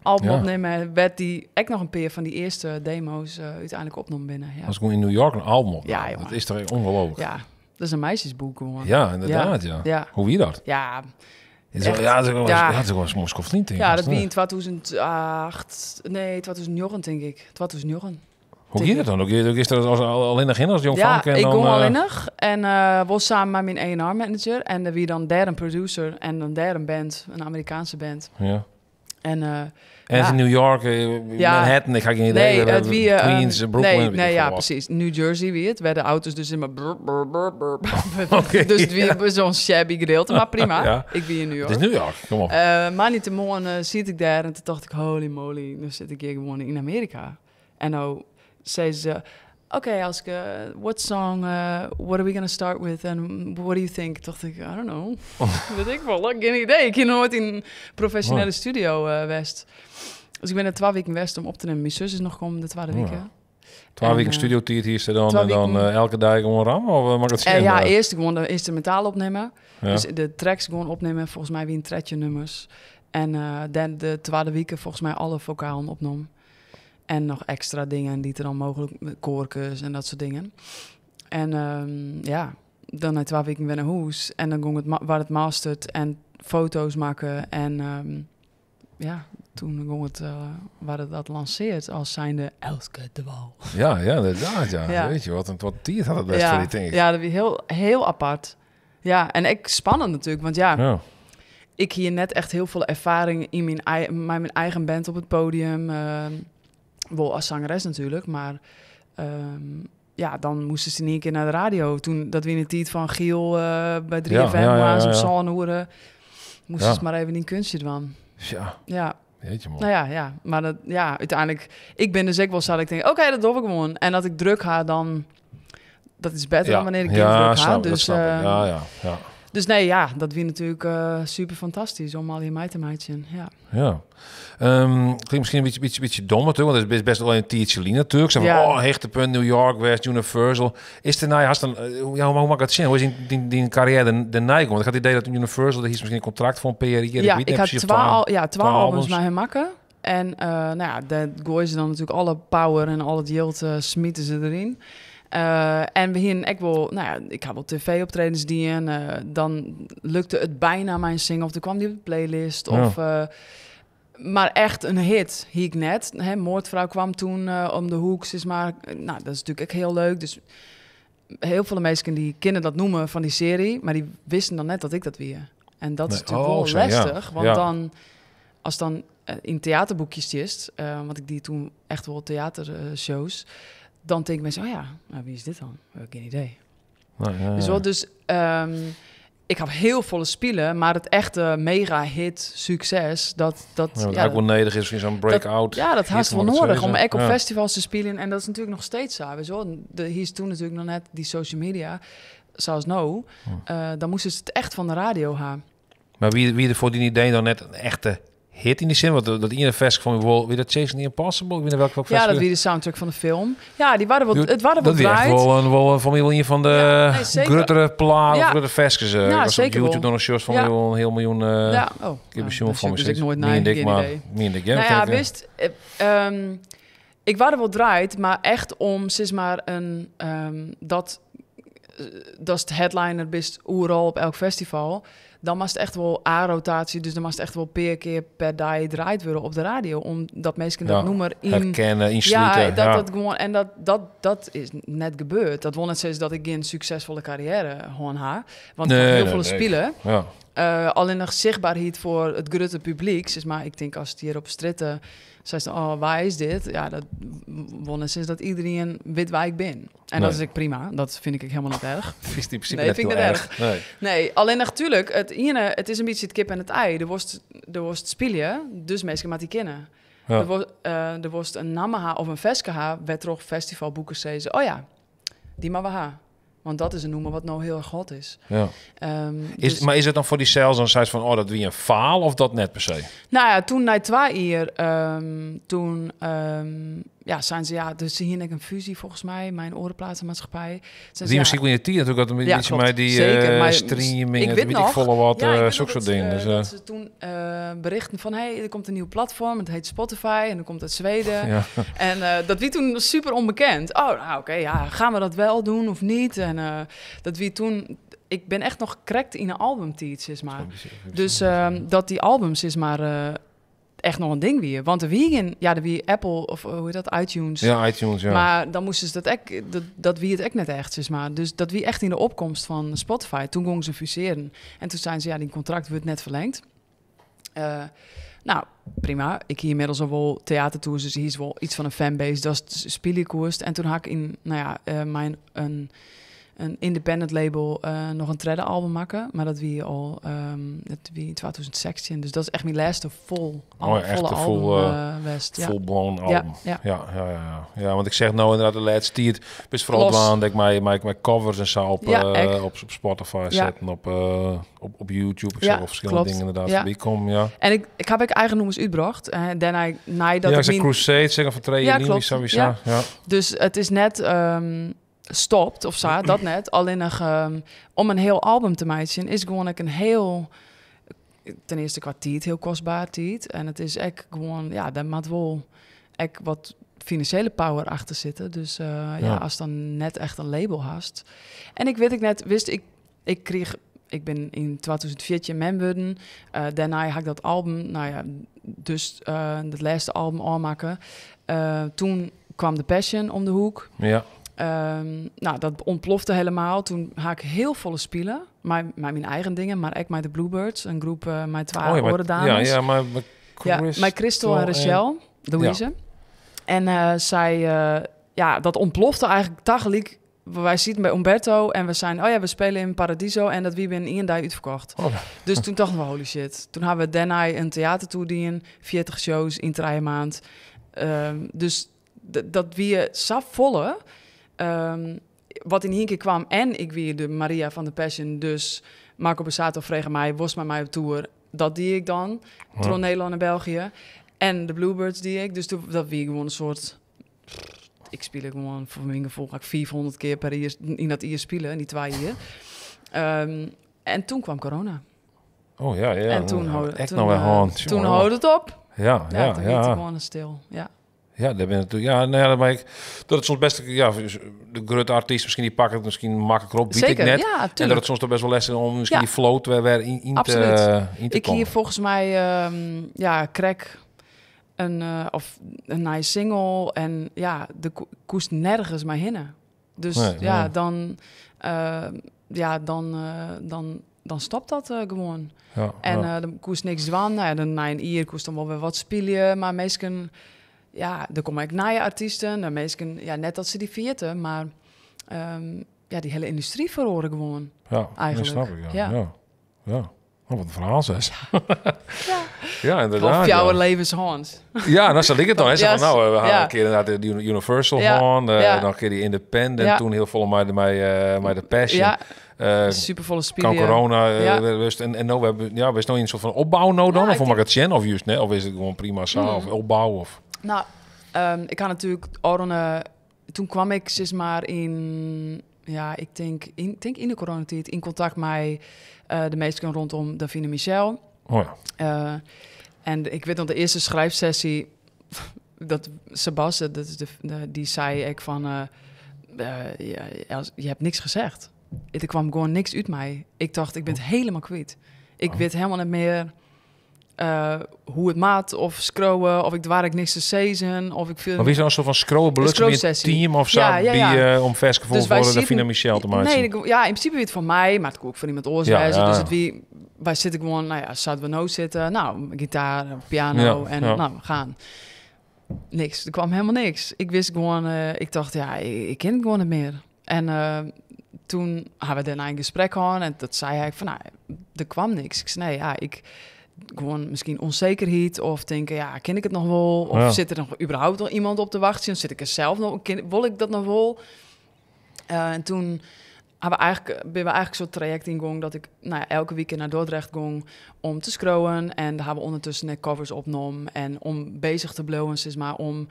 B: album opnemen, werd die ook nog een paar van die eerste demo's uiteindelijk opnomen binnen. Ja.
A: Als ik in New York een album op,
B: Ja,
A: dat is toch ongelooflijk.
B: Ja, dat is een meisjesboek gewoon.
A: Ja, inderdaad, ja. Hoe wie dat?
B: Ja.
A: Is wel,
B: Echt.
A: ja, dat is wel,
B: Ja.
A: ja, dat is wel een Moskou vriend, denk ik.
B: Ja, dat wie in 2008, nee, 2009 denk ik. 2009.
A: Hoe ging dat dan? Ook is dat als, alleen nog in als jong
B: Ja,
A: Frank en
B: ik
A: dan,
B: kom alleen nog en was samen met mijn A&R manager en wie dan derde een producer en dan derde een band, een Amerikaanse band.
A: Ja.
B: En,
A: En
B: ja.
A: in New York, Manhattan, ik ga geen idee.
B: Nee, het wie,
A: Queens, Brooklyn.
B: Nee,
A: weet
B: nee,
A: ik
B: ja,
A: veel wat.
B: precies. New Jersey wie het, werden auto's dus in mijn brr, brr, brr, brr.
A: Oké,
B: Dus het wie zo'n shabby gedeelte, maar prima.
A: Ja.
B: Ik wie in New York.
A: Het is New York, kom op.
B: Maar niet te morgen zit ik daar en toen dacht ik, holy moly, nu zit ik hier gewoon in Amerika. En nou zei ze, oké, Elske, what song, what are we gonna start with and what do you think? Toen dacht ik, I don't know. Weet ik wel, geen idee. Ik heb nooit in een professionele studio west. Dus ik ben er 2 weken west om op te nemen. Mijn zus is nog komen de tweede week.
A: 2
B: En,
A: weken studio tijd hier is er dan
B: 2
A: en dan
B: weken.
A: elke dag gewoon ram of mag ik het zien?
B: Ja, eerst gewoon de instrumentaal opnemen.
A: Ja.
B: Dus de tracks gewoon opnemen. Volgens mij wie een tredje nummers. En dan de tweede weken volgens mij alle vocalen opnam. En nog extra dingen die er dan mogelijk, koorkes en dat soort dingen. En ja, dan na 2 weken weer naar huis. En dan ging het waar het mastered en foto's maken. En ja, toen ging het, waar het dat lanceert als zijnde Elske de Wal.
A: Ja, inderdaad, ja.
B: Ja.
A: Weet je, wat een wat tiert had het best
B: Ja,
A: voor die dingen.
B: ja, dat was heel, heel apart. Ja, en ik spannend natuurlijk, want ja, ik hier net echt heel veel ervaring in mijn, mijn eigen band op het podium. Wel als zangeres natuurlijk, maar ja, dan moesten ze in één keer naar de radio. Toen dat we in de tijd van Giel bij 3FM waren, om Zalnhoeren, moesten ze maar even die kunstje doen.
A: Ja.
B: Ja.
A: Jeetje, man.
B: Nou ja, ja. Maar dat, ja, uiteindelijk, ik ben dus ook wel zo dat ik denk, oké, dat doe ik gewoon. En dat ik druk ha, dan, dat is beter dan wanneer ik geen druk ha.
A: Dat
B: Dus,
A: snap ik. Ja.
B: dus nee, ja, dat wie natuurlijk super fantastisch om al die mij te maken. Ja.
A: Ja. Klinkt misschien een beetje dom natuurlijk, want het is best wel een tijdje natuurlijk. Zo van, oh, hechtepunt, New York, West, Universal. Is er nou, hast dan, ja, hoe mag ik het zien? Hoe is die carrière de neiging? Want ik had het idee dat Universal, daar is misschien een contract voor een PRI. Ik
B: Ja,
A: weet
B: ik
A: niet
B: had
A: precies of
B: ja, 12
A: 12
B: albums
A: albums.
B: met hem maken. En nou ja, daar gooien ze dan natuurlijk alle power en al het geld smieten ze erin. En we hier ik wel, nou ja, ik had wel tv-optredens die en dan lukte het bijna mijn single of toen kwam die op de playlist of, maar echt een hit, hier ik net. Hè, Moordvrouw kwam toen om de hoek, zeg maar. Nou, dat is natuurlijk ook heel leuk. Dus heel veel mensen die kennen dat noemen van die serie, maar die wisten dan net dat ik dat weer. En dat is
A: Nee.
B: natuurlijk
A: Oh,
B: wel
A: zo, ja.
B: lastig, want dan, als dan in theaterboekjes zit, want ik die toen echt wel theatershows, dan denken mensen, oh ja, nou, wie is dit dan? Geen idee.
A: Nee, ja,
B: Dus
A: ja.
B: wel, dus, ik heb heel volle spelen, maar het echte mega hit succes, dat,
A: Ja, wat
B: ja,
A: ook wel nederig is, misschien zo'n breakout.
B: Ja, dat
A: hit,
B: haast wel
A: moet ik het
B: nodig om
A: zeggen.
B: echt op festivals te spelen. En dat is natuurlijk nog steeds zo. Weet je wel. Hier is toen natuurlijk nog net die social media, zoals nou. Dan moesten ze het echt van de radio halen.
A: Maar wie er voor die idee dan net een echte hit in die zin? Want dat ene vers van bijvoorbeeld, wie dat Chasing the Impossible? Ik weet niet welk
B: Ja,
A: vers
B: dat wie de soundtrack van de film. Ja, die waren wel, het waren wel
A: Dat wie echt
B: draait.
A: wel een, van mij wel een van de
B: Ja, nee, zeker.
A: grotere platen of
B: Ja.
A: grotere versjes.
B: Ja,
A: Ik was op
B: zeker
A: YouTube
B: wel.
A: nog een short van
B: Ja.
A: wel een heel miljoen,
B: Ja, oh,
A: ik heb
B: nou,
A: een jongen
B: dat
A: van me
B: dus ik nooit
A: Meen
B: naar,
A: dik,
B: geen
A: maar
B: idee.
A: meen dik, ja,
B: Nou ja,
A: kijk,
B: wist, ik waren wel draait, maar echt om, zeg maar, een, dat is het headliner bist oeral op elk festival. Dan was het echt wel A-rotatie, dus dan was het echt wel per keer per dag draait worden op de radio, omdat mensen dat
A: Ja,
B: noemer in
A: herkennen, insluiten.
B: Ja, dat,
A: ja.
B: dat gewoon, en dat is net gebeurd. Dat wil net zeggen dat ik geen succesvolle carrière gewoon ha, want ik
A: Nee,
B: had heel
A: nee,
B: veel
A: nee.
B: spelen.
A: Ja.
B: Allinnich sichtberheid foar it grutte publyk, sis mar, ik tink as it hjir op strjitte seist, oh, wa is dit? Ja, dat wol net sizze dat iderien wit wa ik bin. En dat
A: Nee.
B: is ek prima, dat fyn ik ek hielendal net erch.
A: Fynst yn prinsipe
B: Nee,
A: net
B: fyn ik
A: hiel
B: net
A: erch. Nee.
B: Nee, allinnich tuerlik, it iene, it is in bytsje it kip en it ei. Do wolst, do wolst spylje, dus minsken moatte dy kenne. Do wolst in namme ha of in ferske ha, wêrtroch festivalboekers sizze, oh ja, dy moatte we ha. Want dat is in nûmer wat no hiel erch hot is. Dus
A: Maar is it dan foar dysels dan seist fan, oh, dat wie in faal of dat net per se?
B: Nou ja, toen nei 2 jier, toen, ja, seinen se, ja, dus se hiene ek in fusie volgens mij, mei in oare platenmaatschappij. Seinen
A: Die
B: se, ja,
A: misschien in de tijd natuurlijk dat een
B: Ja,
A: beetje
B: klopt.
A: met die,
B: Zeker, maar
A: streaming,
B: ik
A: het
B: weet
A: weet ik
B: nog.
A: volle wat,
B: Ja, ik weet nog
A: zulke
B: dat
A: soort dingen. Dus,
B: dat ze toen berichten van, hey, er komt een nieuw platform, het heet Spotify en dat komt uit Zweden. En dat wie toen super onbekend. Oh, nou, oké, ja, gaan we dat wel doen of niet? En dat wie toen, ik ben echt nog correct in een albumtijd, zeg maar. Dus dat die albums is maar echt nog een ding weer. Want de wie ja, de wie Apple of hoe heet dat, iTunes.
A: Ja, iTunes, ja.
B: Maar dan moesten ze dat ek, dat, dat wie het ek net echt, zeg maar. Dus dat wie echt in de opkomst van Spotify. Toen gingen ze fuseren. En toen zeiden ze, ja, die contract wordt net verlengd. Nou, prima. Ik hier inmiddels al wel theatertours, dus hier is wel iets van een fanbase. Dat is spielekoers. En toen had ik in, nou ja, mijn, een, een independent label nog een tweede album maken. Maar dat wie al dat wie in 2016. Dus dat is echt mijn laatste
A: Oh, ja, echt
B: volle
A: de vol,
B: album, West. Ja.
A: Full-blown
B: Ja,
A: album.
B: ja.
A: Ja, ja, ja, ja. Ja, want ik zeg nou inderdaad de laatste tijd best vooral
B: Los.
A: dwaan dat ik mijn covers en zo
B: Ja, ek.
A: op Spotify
B: Ja.
A: zetten, op YouTube. Ik
B: Ja,
A: zag wel verschillende
B: klopt.
A: dingen inderdaad
B: Ja.
A: voorbij komen, ja.
B: En ik heb ook eigen nummers uitgebracht. Daarna, nadat
A: Ja,
B: ik
A: ik zei
B: mijn
A: Crusade, zeg van Trey
B: Ja,
A: en Lily,
B: klopt.
A: sowieso.
B: Ja.
A: Ja.
B: Dus het is net stopt of zo, dat net. Alleen nog om een heel album te maken is gewoon ook een heel, ten eerste qua tijd heel kostbaar tijd. En het is echt gewoon, ja, daar moet wel echt wat financiële power achter zitten. Dus ja, als dan net echt een label hast. En ik weet ik net, wist ik, ik kreeg, ik ben in 2014 mem worden. Daarna had ik dat album, nou ja, dus het laatste album aanmaken. Toen kwam The Passion om de hoek. Nou, dat ontplofte helemaal. Toen had ik heel volle spelen. Maar mijn eigen dingen, maar ook met de Bluebirds, een groep met twee
A: Oh ja, maar
B: oren dames.
A: Ja, ja, maar met
B: Ja,
A: Chris
B: met Christel en
A: en
B: Rachel, Louise. En zij, ja, dat ontplofte eigenlijk tegelijk. Wij zitten bij Umberto en we zijn, oh ja, we spelen in Paradiso en dat wie ben in daar uitverkocht. Dus toen dachten we, holy shit. Toen hebben we daarna een theatertour die 40 shows in 3 maand. Dus dat wie zo volle, wat in één keer kwam en ik wie de Maria van de Passion, dus Marco Borsato vroeg mij, was met mij op tour. Dat die ik dan, Tron Nederland en België. En de Bluebirds die ik. Dus toen, dat wie gewoon een soort... Ik speel gewoon, voor mijn gevoel, ga ik 400 keer per jaar in dat jaar spelen, in die 2 jaar. En toen kwam corona.
A: Oh ja, ja.
B: En
A: Nou, echt
B: toen,
A: nou weer hand,
B: toen
A: jongen.
B: houdt het op.
A: Ja,
B: Ja,
A: ja,
B: toen
A: ja.
B: werd het gewoon stil. Ja.
A: Ja, daar ben ik natuurlijk. Ja, nou ja, dat maar ik, dat het soms best, ja, de grote artiest misschien die pakken het misschien makkelijker op, weet ik
B: Zeker,
A: net.
B: ja,
A: En dat
B: tuurlijk.
A: het soms toch best wel lastig is om misschien die float weer in te
B: Ik
A: komen.
B: hier volgens mij, ja, crack een, of een nice single en ja, de koest nergens maar hinnen. Dus
A: Nee,
B: ja,
A: nee.
B: dan ja, dan dan, dan stopt dat gewoon. En, dan koest niks dwan. Nou ja, dan na een uur koest dan wel weer wat spelen, maar meestal, ja, er komen ook nieuwe artiesten, de meesten, ja, net dat ze die vierten, maar ja, die hele industrie verloren gewoon.
A: Ja, dat
B: eigenlijk.
A: snap ik, ja.
B: Ja.
A: Ja. Ja. Oh, wat een verhaal, zeg.
B: Ja.
A: Ja, inderdaad,
B: Of jouw
A: ja.
B: levenshoorns.
A: Ja, nou, zo ligt het dan. Hè. Zo
B: Ja,
A: van, nou, we hadden
B: ja.
A: een keer inderdaad de Universal
B: Ja,
A: Horn,
B: ja.
A: dan een keer die Independent,
B: Ja.
A: toen heel vol met de Passion.
B: Ja, supervolle
A: Kan
B: spelen.
A: corona
B: Ja.
A: rust. En nou, we hebben, ja, we zijn nog in een soort van opbouw nou dan?
B: Ja,
A: of
B: ik
A: hoe mag
B: denk
A: het zien? Of juist, nee? Of is het gewoon prima zo? Of opbouw? Of...
B: Nou, ik had natuurlijk Oron, toen kwam ik zeg maar in, ja, ik denk in, ik denk in de coronatijd in contact met de meesten rondom Davina Michelle.
A: Oh ja.
B: En ik weet nog de eerste schrijfsessie, dat Sebas, dat is de, de, die zei ik van, ja, als, je hebt niks gezegd. Er kwam gewoon niks uit mij. Ik dacht, ik ben het helemaal kwijt. Ik weet helemaal niet meer. Hoe it moat, of skriuwe, of ik doar ek niks te sizzen, of ik fiel...
A: Mar wie der in soart fan skriuwbelutsen by in team of sa,
B: Ja.
A: by, om ferske
B: Dus
A: voor
B: wy
A: de
B: sieten
A: Fina Michel te meitsjen?
B: Nee, ja, yn prinsipe wie it foar my, mar it koe ek foar iemand oars wêze. Dus it wie, wy sitte gewoan, nou ja, sa't we no sitte, nou, gitaar, piano en nou, we gaan. Niks, der kwam helemaal niks. Ik wist gewoan, ik tocht, ja, ik kin it gewoan net mear. En toen ha we dêrnei in gesprek hân en dat sei hy van, nou, der kwam niks. Ik sei, nee, ja, ik, gewoan miskien onzekerheid of tinke, ja, kin ik it noch wol? Of sit der noch überhaupt noch iemand op te wachtsjen? Sit ik der sels noch? Wol ik dat noch wol? En toen ha we eigenlijk, binne we eigenlijk zo'n traject yngongen dat ik, nou ja, elke wike nei Dordrecht gong om te skriuwen. En dêr ha we ûndertusken ek covers opnommen en om bezig te bliuwen, sis mar, om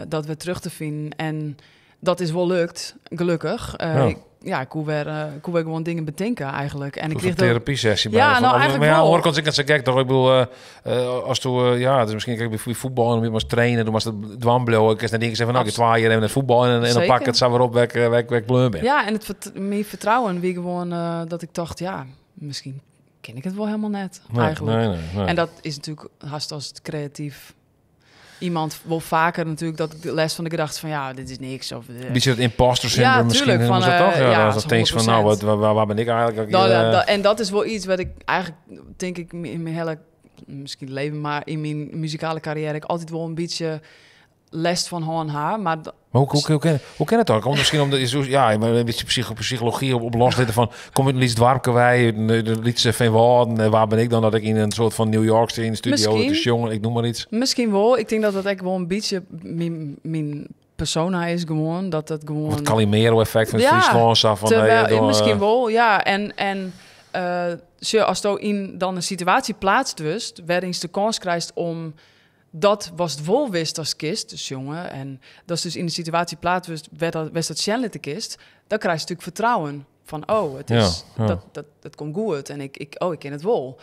B: dat wer terug te finen. En dat is wol lukt, gelokkich. Ik, ja, ik koe wer gewoan dingen betinke eigenlijk. En ik
A: Een
B: kreeg dat
A: therapiesessie
B: Ja,
A: bijna.
B: nou,
A: Van,
B: eigenlijk
A: maar ja,
B: wel.
A: hoor, ik het zo gek toch? Ik bedoel, als toen ja, het is misschien kijk, bij voetbal en dan moest trainen, toen was het dwangblauw. Ik is net zeggen van, nou, ik 2 jaar even het voetbal en dan pak ik het zo weer op waar ik bleu ben.
B: Ja, en het meer vertrouwen wie gewoon dat ik dacht, ja, misschien ken ik het wel helemaal net,
A: Nee,
B: eigenlijk.
A: nee.
B: En dat is natuurlijk haast als het creatief iemand wel vaker natuurlijk dat ik de les van de gedachte van, ja, dit is niks. Of
A: Een beetje het imposter syndroom
B: Ja,
A: misschien,
B: tuurlijk,
A: noemen ze
B: van,
A: dat toch? Ja,
B: ja,
A: dat is
B: dat
A: dat eens van, nou,
B: 100%.
A: waar ben ik eigenlijk?
B: Nou, ja, en dat is wel iets wat ik eigenlijk, denk ik, in mijn hele, misschien leven, maar in mijn muzikale carrière, ik altijd wel een beetje les van H en H, maar
A: Maar hoe ken het dan? Komt misschien omdat je zo, ja, maar een beetje psychologie op loslitten van, kom uit een Lies Dwarpke uit een Lietse Veenwouden, en waar ben ik dan dat ik in een soort van New York zit in de studio,
B: Misschien.
A: het is jongen, ik noem maar iets.
B: Misschien wel. Ik denk dat dat echt wel een beetje mijn persona is gewoon, dat dat gewoon
A: Of het Calimero-effect van het
B: Ja,
A: Friesland, zo van,
B: terwijl,
A: hey, door,
B: misschien wel, ja. En zo, als je in dan een situatie plaatst wist, waarin je de kans krijgt om dat was het wel wist als kist, dus jongen, en dat is dus in de situatie plaats wist, werd dat, wist dat Shanley de kist, dan krijg je natuurlijk vertrouwen van, oh, het is, dat, dat, dat komt goed en ik, ik, oh, ik ken het wel.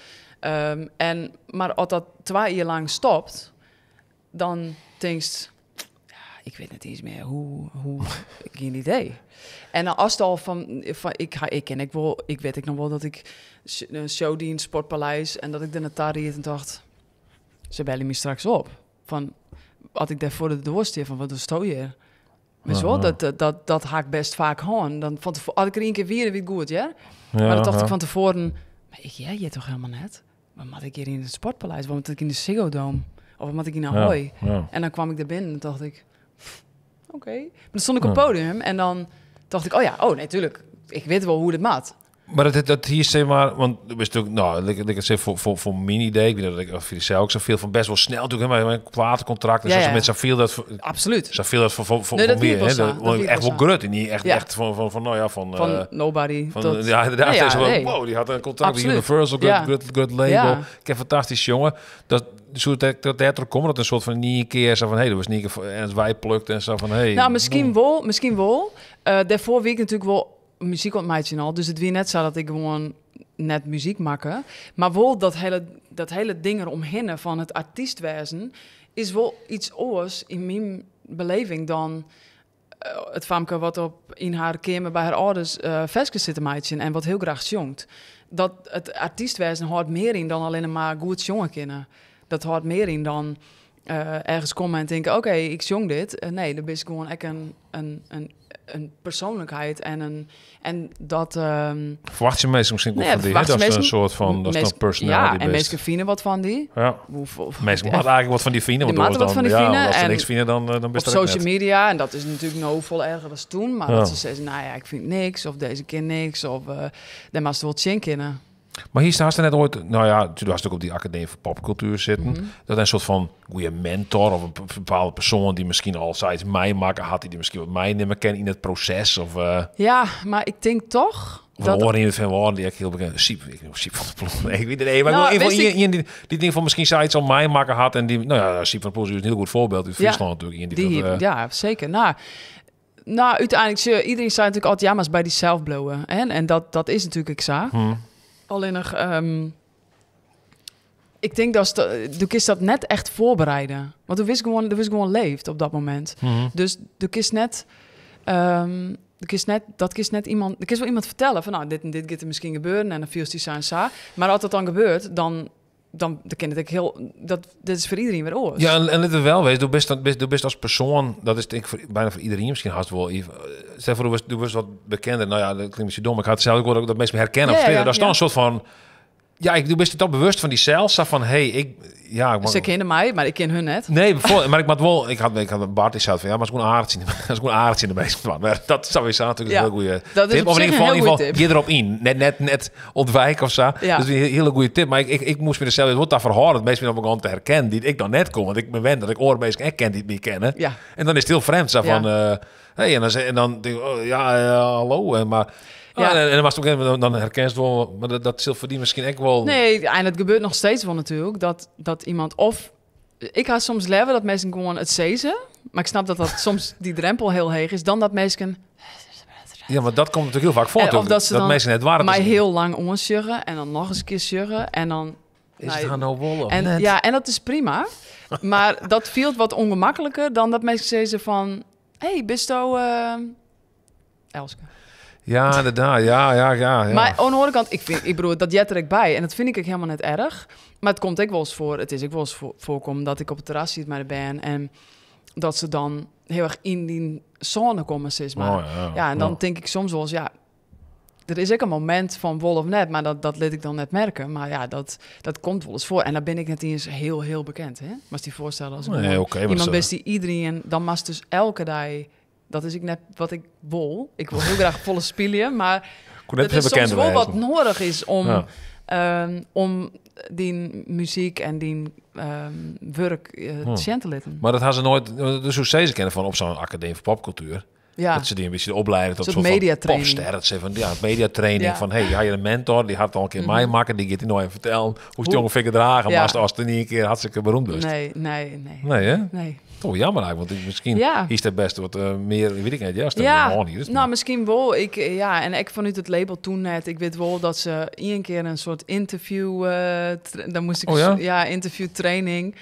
B: Maar als dat 2 jaar lang stopt, dan denkst, ja, ik weet niet eens meer hoe, geen idee. En dan als het al van, van ik ga, ik ken ik wel, ik weet ik nog wel dat ik een show die in het Sportpaleis en dat ik de Natari en dacht, ze bellen me straks op. Van, had ik daar voor de deur staan van, wat is het hier? Weet je wel, dat haak ik best vaak aan. Dan van tevoren, had ik er 1 keer weer, weet goed, ja? Maar dan dacht ik van tevoren, maar ik, ja, je toch helemaal net? Wat moet ik hier in het Sportpaleis? Wat moet ik in de Ziggo Dome? Of wat moet ik in Ahoy? En dan kwam ik daar binnen en dacht ik, oké. Maar dan stond ik op het podium en dan dacht ik, oh ja, oh nee, tuurlijk. Ik weet wel hoe dit moet.
A: Maar dat hier, zeg maar, want het is natuurlijk, nou, ik, ik zeg voor mijn idee, ik weet dat ik of jullie zelf ook zoveel van best wel snel natuurlijk, hè, maar mijn platencontract en zoals met zoveel dat voor, zoveel dat
B: Nee, dat
A: voor
B: wie
A: meer,
B: ik wel
A: hè,
B: zo.
A: dat
B: Dat
A: want
B: wie ik
A: echt
B: wel
A: wel
B: zo.
A: grut en niet echt, echt van, van, van, nou ja, van,
B: Van nobody
A: van,
B: tot
A: ja, inderdaad,
B: Nee, ja,
A: zo van,
B: nee.
A: wow, die had een contract bij Universal, grut label. Ik heb fantastisch, jongen. Dat soort dat, dat er komt, dat een soort van niet een keer zo van, hey, dat was niet een keer en het wij plukt en zo van, hey,
B: Nou, misschien
A: boem.
B: wel, misschien wel. Daarvoor weet ik natuurlijk wel muziek ontmeidje al. Dus het wie net zo dat ik gewoon net muziek maken. Maar wel dat hele ding eromheen van het artiestwezen is wel iets oors in mijn beleving dan het famke wat op in haar kamer bij haar ouders versjes zit te meidje en wat heel graag zongt. Dat het artiestwezen houdt meer in dan alleen maar goed jongen kennen. Dat houdt meer in dan ergens komen en denken, oké, ik zong dit. Nee, dat is gewoon echt een persoonlijkheid en een, en dat
A: Verwacht je meestal misschien ook
B: Nee,
A: van die, hè?
B: verwacht je
A: Dat is een
B: meestal
A: soort van, dat is dan personality
B: Ja, en
A: based.
B: meestal vinden wat van die.
A: Ja.
B: Hoeveel,
A: Meestal had eigenlijk wat van die vinden,
B: Die
A: want
B: matten wat
A: dan,
B: van die
A: ja,
B: vinden
A: als ze
B: en
A: niks vinden, dan best
B: op
A: dat ook
B: social
A: net.
B: media, en dat is natuurlijk nog veel erger dan toen, maar dat ze zeggen, nou ja, ik vind niks, of deze keer niks, of daar mag ze wel tjen kennen.
A: Maar hier staat ze net ooit, nou ja, toen was het ook op die Academie voor Popcultuur zitten. Dat een soort van goede mentor of een bepaalde persoon die misschien al zoiets mij maken had, die misschien wat mij niet meer kent in het proces. Of
B: Ja, maar ik denk toch
A: Of
B: dat
A: een oor in het Van Woorden, die ik heel bekend. Siep, ik noem Siep van de Ploeg. Nee, ik weet het niet. Maar
B: Nou,
A: ik wil
B: wist
A: in
B: ik
A: ieder geval die ding van misschien zoiets al mij maken had en die, nou ja, Siep van de Ploeg is een heel goed voorbeeld in
B: Ja,
A: Friesland natuurlijk. Iemand die
B: die
A: dat,
B: ja, zeker. Nou, uiteindelijk, iedereen zei natuurlijk altijd, ja, maar is bij die zelfblowen. Hè? En dat is natuurlijk ik zo. Alleen nog, ik denk dat ze, du kist dat net echt voorbereiden. Want du wist gewoon leeft op dat moment. Dus du kist net, du kist net, dat kist net iemand, du kist wel iemand vertellen van, nou, dit en dit gaat er misschien gebeuren en dan viel die sa en sa. Maar als dat dan gebeurt, dan Dan kin it ek heel, dat is foar iderien wer oars.
A: Ja, en lit it wel wezen, do bist as persoan, dat is tink ik bijna foar iderien miskien hast wol, stel foar, do wurdst wat bekender, nou ja, dat klinkt miskien dom, maar ik ha it sels ek wol dat minsken my herkenne op strjitte. Dat is dan in soart fan, ja, do bist it al bewust fan dysels, sa fan, hey, ik, ja, ik
B: Se kenne my, mar ik ken hun net.
A: Nee, bijvoorbeeld, mar ik moat wol, ik had Bart die sei fan, ja, mar gewoan aardich tsjin, gewoan aardich tsjin de minsken. Maar dat is sowieso natuerlik in hiele goede
B: Dat is
A: tip.
B: op
A: Of in
B: sich
A: ieder
B: in
A: geval,
B: hiel
A: in ieder
B: goede
A: geval,
B: tip.
A: gean derop yn. Net ûntwike of sa. Dat is in hiele goede tip. Mar ik moast my der sels wol ta ferhâlde dat minsken my dan begonnen te herkennen dy't ik dan net koe. Want ik bin wend dat ik oare minsken ek ken dy't my kenne. En dan is it hiel frjemd. Sa fan, hey, en dan tink ik, oh, ja, hallo. En, mar, oh, en dan was het ook even, dan herkenst wol, mar dat sil foar dy miskien ek wol.
B: Nee, en it gebeurt noch steeds wol natuerlik dat iemand of ik ha soms leaver dat minsken gewoan it sizze, mar ik snap dat dat soms dy drempel hiel heech is, dan dat minsken
A: Ja, mar dat komt natuerlik hiel faak foar,
B: En of
A: natuerlik.
B: dat se
A: Dat
B: dan
A: minsken net doare te
B: my
A: sizzen.
B: hiel lang oansjogge en dan noch ris in kear sjogge en dan
A: Is it
B: Nee.
A: har no wol of
B: En,
A: net?
B: ja, en dat is prima. Mar dat fielt wat ûngemakliker dan dat minsken sizze fan, hey, bisto, Elske?
A: Ja, ynderdaad. Ja.
B: Mar oan de oare kant, ik fyn, ik bedoel, dat heart der ek by. En dat fyn ik ek hielendal net erch. Mar it komt ek wolris foar, it is ek wolris foarkommen dat ik op it terras sit mei de bern en dat se dan hiel erch yn dyn sône komme, sis mar.
A: Oh, ja.
B: Ja, en dan tink ik soms wolris, ja, der is ek in momint fan wol of net, mar dat lit ik dan net merke. Mar ja, dat komt wolris foar. En dan bin ik net iens hiel, hiel bekend, hè? Moatst dy foarstelle as ik
A: Nee,
B: gewoan
A: oké, mar
B: iemand
A: dat
B: bist dy't iderien, dan moatst dus elke dei, dat is ek net wat ik wol. Ik wol hiel graach folle spylje, mar
A: Koe net
B: it is
A: sa bekend
B: soms wol wat
A: wêze.
B: nedich is om dyn muzyk en dyn wurk sjen te litten.
A: Mar dat ha se noait, dus hoe sizze kinne fan op sa'n akademy foar popkultuer? Dat se dy in bytsje opliede tot
B: Soart
A: soart fan
B: mediatraining.
A: popster. Dat se fan, ja, mediatraining fan, hey, ha je in mentor, dy hat al in kear meimakke, dy giet dy no even fertellen hoe it ûngefear gedrage moatst as it yn ien kear hartstikke beroemd wurdst.
B: Nee, nee, nee.
A: Nee, hè?
B: Nee.
A: Toch jammer eigenlijk, want ik, miskien is dat best wat mear, weet ik net, ja, als het helemaal niet is, maar
B: Miskien wol. Ik, ja, en ek fanút it label toen net. Ik wit wol dat se ien kear in soart interview, dan moast ik
A: Oh, ja?
B: ja, interview training.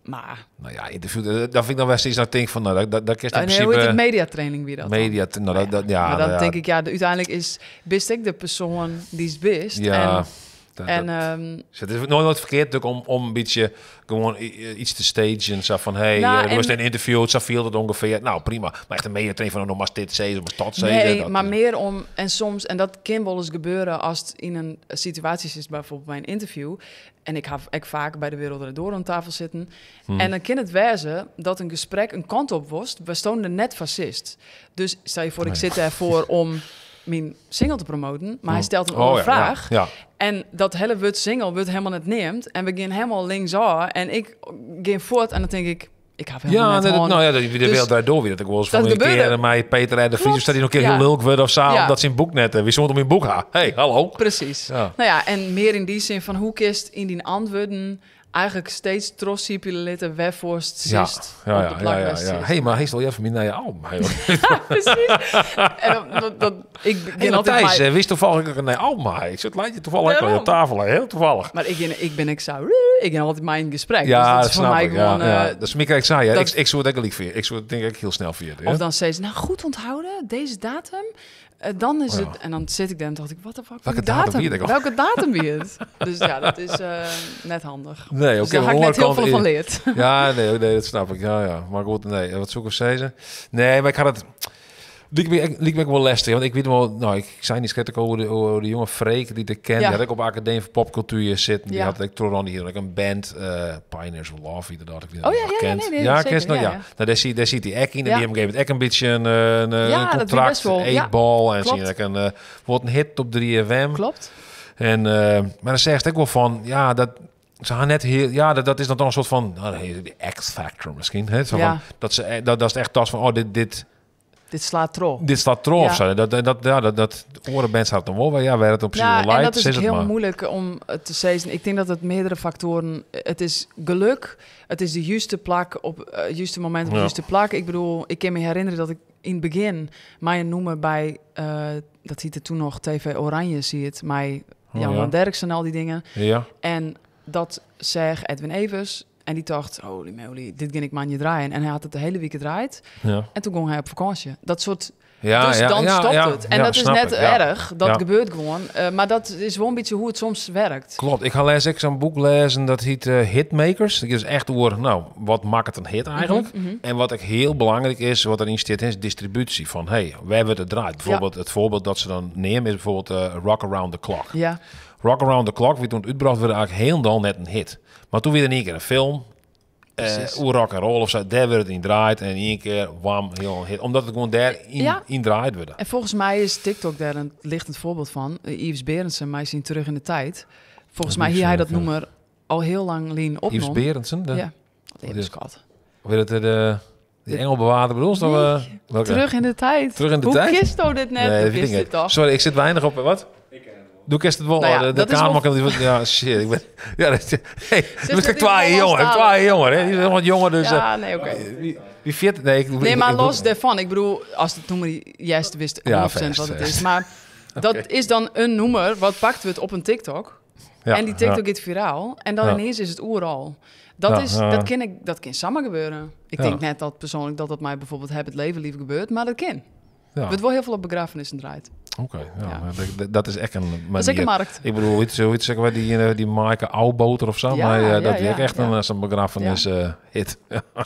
B: Mar
A: Nou ja, interview, dat fyn ik dan wel steeds, nou tink fan, nou, dat kinst in
B: Nee, hoe heet
A: prinsipe
B: it? Mediatraining wie dat dan?
A: Media, nou, dat, dat, ja,
B: Maar dan
A: nou ja.
B: tink ik, ja, de, úteinlik is, bist ik de persoan dy'tst bist.
A: Ja, dat, dat dus it is noait ferkeard natuerlik om in bytsje gewoan yts te stagen. Sa fan, hey, do bist in interview, sa fielt it ûngefear. Nou, prima. Mar echt in mediatraining fan, no moatst dit sizze, moatst dat sizze,
B: Nee,
A: dat
B: mar
A: is
B: mear om, en soms, en dat kin wolris gebeure as it yn in situaasje is, byfoarbyld by in interview. En ik ha ek faak by De Wereld Draait Door oan tafel sitten. En dan kin it wêze dat in gesprek in kant op wost, wêr'tsto der net foar sitst. Dus stel je foar, ik sit dêrfoar om myn single te promoten, mar hy stelt in oare fraach. En dat hiele wurd single wurdt hielendal net neamd. En we gean hielendal linksôf. En ik gean fuort en dan tink ik, ik ha hielendal
A: Ja,
B: net
A: nee, dat,
B: hân.
A: nou ja, dat, de
B: Dus
A: Wereld Draait Door, wie dat ik wel eens
B: dat
A: van een
B: gebeurde.
A: keer met Peter R. de Vries, dat hij nog een keer heel lulk wordt of zo, omdat zijn boek net, wie stond om mijn boek ha? Hey, hallo.
B: Precies. Nou ja, en mear yn dy sin fan hoe kinst yn dyn antwurden eigenlijk steeds trochsipelje litte wêrfoar'tst sitst op de plak wêr'tst sitst.
A: Hey, mar hast al even myn nije album? Hey,
B: Precies. En dan, dat, dat, ik
A: Hey,
B: begin altyd
A: Matthijs,
B: mei
A: wist toevallig dat ik in nije album ha? Ik zit laat je toevallig al op
B: Daarom.
A: tafel, hè? Hiel tafallich.
B: Mar ik bin ek sa, ik gean altyd mei yn gesprek.
A: Ja,
B: Dus dat
A: dat
B: is foar
A: snap
B: my
A: ik. Ja,
B: gewoan,
A: ja. Dat is meer ik zei, hè.
B: dat
A: Ik soe it ek gelyk fine. Ik soe it tink ik hiel snel fine, hè.
B: Of dan zei ze, nou goed onthouden, deze datum. Dan is
A: Oh, ja.
B: het... En dan zit ik daar en dacht ik, what the fuck,
A: Welke
B: welke
A: datum
B: datum?
A: wie het ook al?
B: Welke datum wie het? Dus ja, dat is net handig.
A: Nee,
B: Dus
A: oké,
B: daar
A: maar
B: heb ik net heel
A: onderkant
B: veel van
A: is
B: geleerd.
A: Ja, nee, nee, dat snap ik. Ja, ja. Maar goed, nee, wat zoek ik zeggen? Nee, maar ik had het... Liek me ek wol lestich, want ik wit wol, nou, ik sei net krekt oer de jonge Freek dy't ik ken, dy had ek op Akademy foar Popkultuer sitten. Dy had ek troch die ek in band, Pioneers of Love, wie dat, ik weet
B: Oh,
A: niet
B: ja,
A: of
B: ja, ja,
A: kent.
B: nee, nee,
A: Ja,
B: zeker,
A: kenst nog?
B: ja,
A: Ja.
B: ja.
A: Nou, daar zit hij ek yn en die
B: Ja.
A: op een gegeven moment ek in bytsje
B: Ja,
A: in
B: dat wie
A: kontrakt,
B: best wel, ja.
A: 8Ball en zie je ek in wordt in hit op 3FM. En, maar dan zegt ek wol fan, ja, dat se ha net hiel, ja, dat is dan toch in soart fan, nou, de X-factor miskien, hè? Sa fan, dat se, dat is echt tas fan, oh, dit
B: Dit slacht troch.
A: Dit slacht troch of sa. Dat, ja, dat oare bands hat dan wol, maar ja, wêr it op precies
B: Ja,
A: wel
B: en
A: leit,
B: dat is
A: sis
B: ek
A: it
B: hiel
A: mar.
B: muoilik om te sizzen. Ik tink dat it meardere faktoaren... It is gelok, it is de juiste plak op it juiste momint op it juiste plak. Ik bedoel, ik kin my herinnerje dat ik yn it begjin mei in nûmer by, dat hiette toen noch TV Oranje, siet, mei Johan Derksen en al dy dingen. En dat seach Edwin Evers. En die dacht, holy moly, dit ging ik maar niet draaien. En hij had het de hele week gedraaid.
A: Ja.
B: En toen ging hij op vakantie. Dat soort
A: Ja,
B: dus
A: ja,
B: dan
A: ja,
B: stopt
A: ja,
B: het. En
A: ja,
B: dat is
A: snap
B: net
A: ik, ja.
B: erg. Dat
A: Ja.
B: gebeurt gewoon. Maar dat is wel een beetje hoe het soms werkt.
A: Klopt. Ik ga lezen, ik zo'n boek lezen dat heet Hitmakers. Dat is echt oor, nou, wat maakt het een hit eigenlijk?
B: Mhm,
A: En wat ook heel belangrijk is, wat erin zit, is distributie. Van, hey, wij wordt het draait. Bijvoorbeeld, het voorbeeld dat ze dan nemen is bijvoorbeeld Rock Around the Clock.
B: Ja,
A: Rock Around the Clock, wie toen het uitbracht, werd eigenlijk heel net een hit. Maar toen weer in één keer een film.
B: Precies.
A: Hoe rock and roll of zo, daar werd het in draait en in één keer, wam, heel een hit. Omdat het gewoon daar in,
B: Ja.
A: in draait werd.
B: En volgens mij is TikTok daar een lichtend voorbeeld van. Yves Berendsen, mij zien terug in de tijd. Volgens mij hier hij dat
A: Ja.
B: noemer al heel lang lien opnam.
A: Yves Berendsen, de,
B: Ja. Wat
A: is-
B: schat.
A: Of weet het de, die engelbewaarder bedoel je?
B: Nee.
A: Of, welke?
B: Terug in de tijd.
A: Terug in de
B: Hoe
A: tijd?
B: kist u dit net?
A: Nee,
B: Hoe
A: dat weet
B: kist
A: ik
B: dit
A: niet.
B: toch?
A: Sorry, ik zit weinig op. Wat? Doe ik het wel?
B: Nou ja,
A: de
B: dat is
A: kamer
B: wel-
A: kan die Ja, shit. Ik ben, ja, dat, hey,
B: Zit
A: dat is
B: het
A: twee
B: in
A: jonger.
B: Hollandstalig?
A: Twee jonger, hè? Die is nog wat jonger, dus.
B: Ja, nee, oké.
A: Wie 40? Nee, ik,
B: Nee, maar
A: ik-
B: los daarvan. Ik bedoel, als het noemer juist wist 100%
A: Ja, vast,
B: wat het
A: vast.
B: is. Maar dat is dan een noemer. Wat pakt we het op een TikTok?
A: Ja,
B: en die TikTok
A: ja.
B: gaat viraal. En dan
A: Ja.
B: ineens is het oeral. Dat,
A: Ja,
B: is,
A: ja.
B: dat, kan ik, dat kan samen gebeuren. Ik
A: Ja.
B: denk net dat persoonlijk dat dat mij bijvoorbeeld heb het leven lief gebeurt. Maar dat kan.
A: Ja.
B: Het wordt wel heel veel op begrafenissen draait.
A: Oké, ja,
B: Ja.
A: maar dat is echt een manier.
B: Dat is ook een markt.
A: Ik bedoel, iets, zoiets zeggen wij die, die Maaike Oudboter of zo.
B: Ja,
A: maar
B: ja,
A: dat
B: ja,
A: werkt echt
B: ja.
A: een zo'n begrafenis hit.
B: Hit,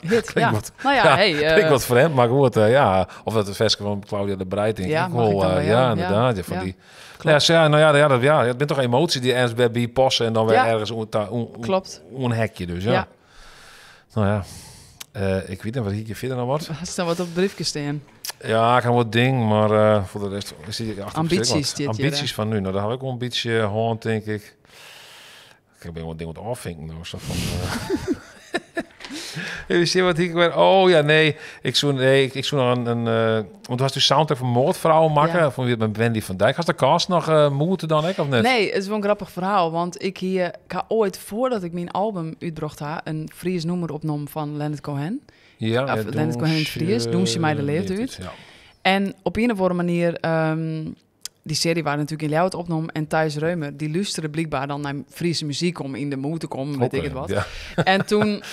A: Klinkt
B: ja.
A: wat-
B: Nou ja,
A: ja,
B: hey,
A: Klinkt wat vreemd, maar goed, ja. Of dat de versje van Claudia de Breij, denk
B: Ja,
A: ik
B: mag
A: wel.
B: ik dan bij
A: ja,
B: jou? Ja,
A: inderdaad. Ja, van
B: ja.
A: die,
B: Klopt.
A: Ja, ja, nou ja, ja, dat, ja, het bent toch emotie die ergens bij bij passen en dan weer
B: Ja.
A: ergens
B: Klopt.
A: een hekje dus, ja.
B: Ja.
A: Nou ja, ik weet niet wat hier verder nog wat.
B: Er staat wat op het briefje staan.
A: Ja, ik heb wat ding, maar voor de rest is die achter
B: Ambities
A: wat.
B: dit jaar,
A: Ambities van nu. Nou, daar heb ik wel een beetje hand, denk ik. Ik ben wel ding wat afvinken nou, zo van. Even zien wat ik weer. Oh ja, nee. Ik zoek nee, ik zoek nog een want was de soundtrack van Moordvrouwen maken
B: Ja.
A: van weer met Wendy van Dijk. Had de cast nog moeten dan ik of net?
B: Nee, het is wel een grappig verhaal. Want ik hier, ik had ooit, voordat ik mijn album uitbracht had, een Fries nummer opnam van Leonard Cohen.
A: Ja,
B: Of
A: ja,
B: Leonard Cohen in het Fries, Doen ze mij de leeftijd
A: Leeftijd, Ja.
B: En op een of andere manier, die serie waar natuurlijk in Ljouwert opnam en Thijs Reumer, die luisterde blijkbaar dan naar Friese muziek om in de mood te komen, weet
A: Oké,
B: ik het wat.
A: Ja.
B: En toen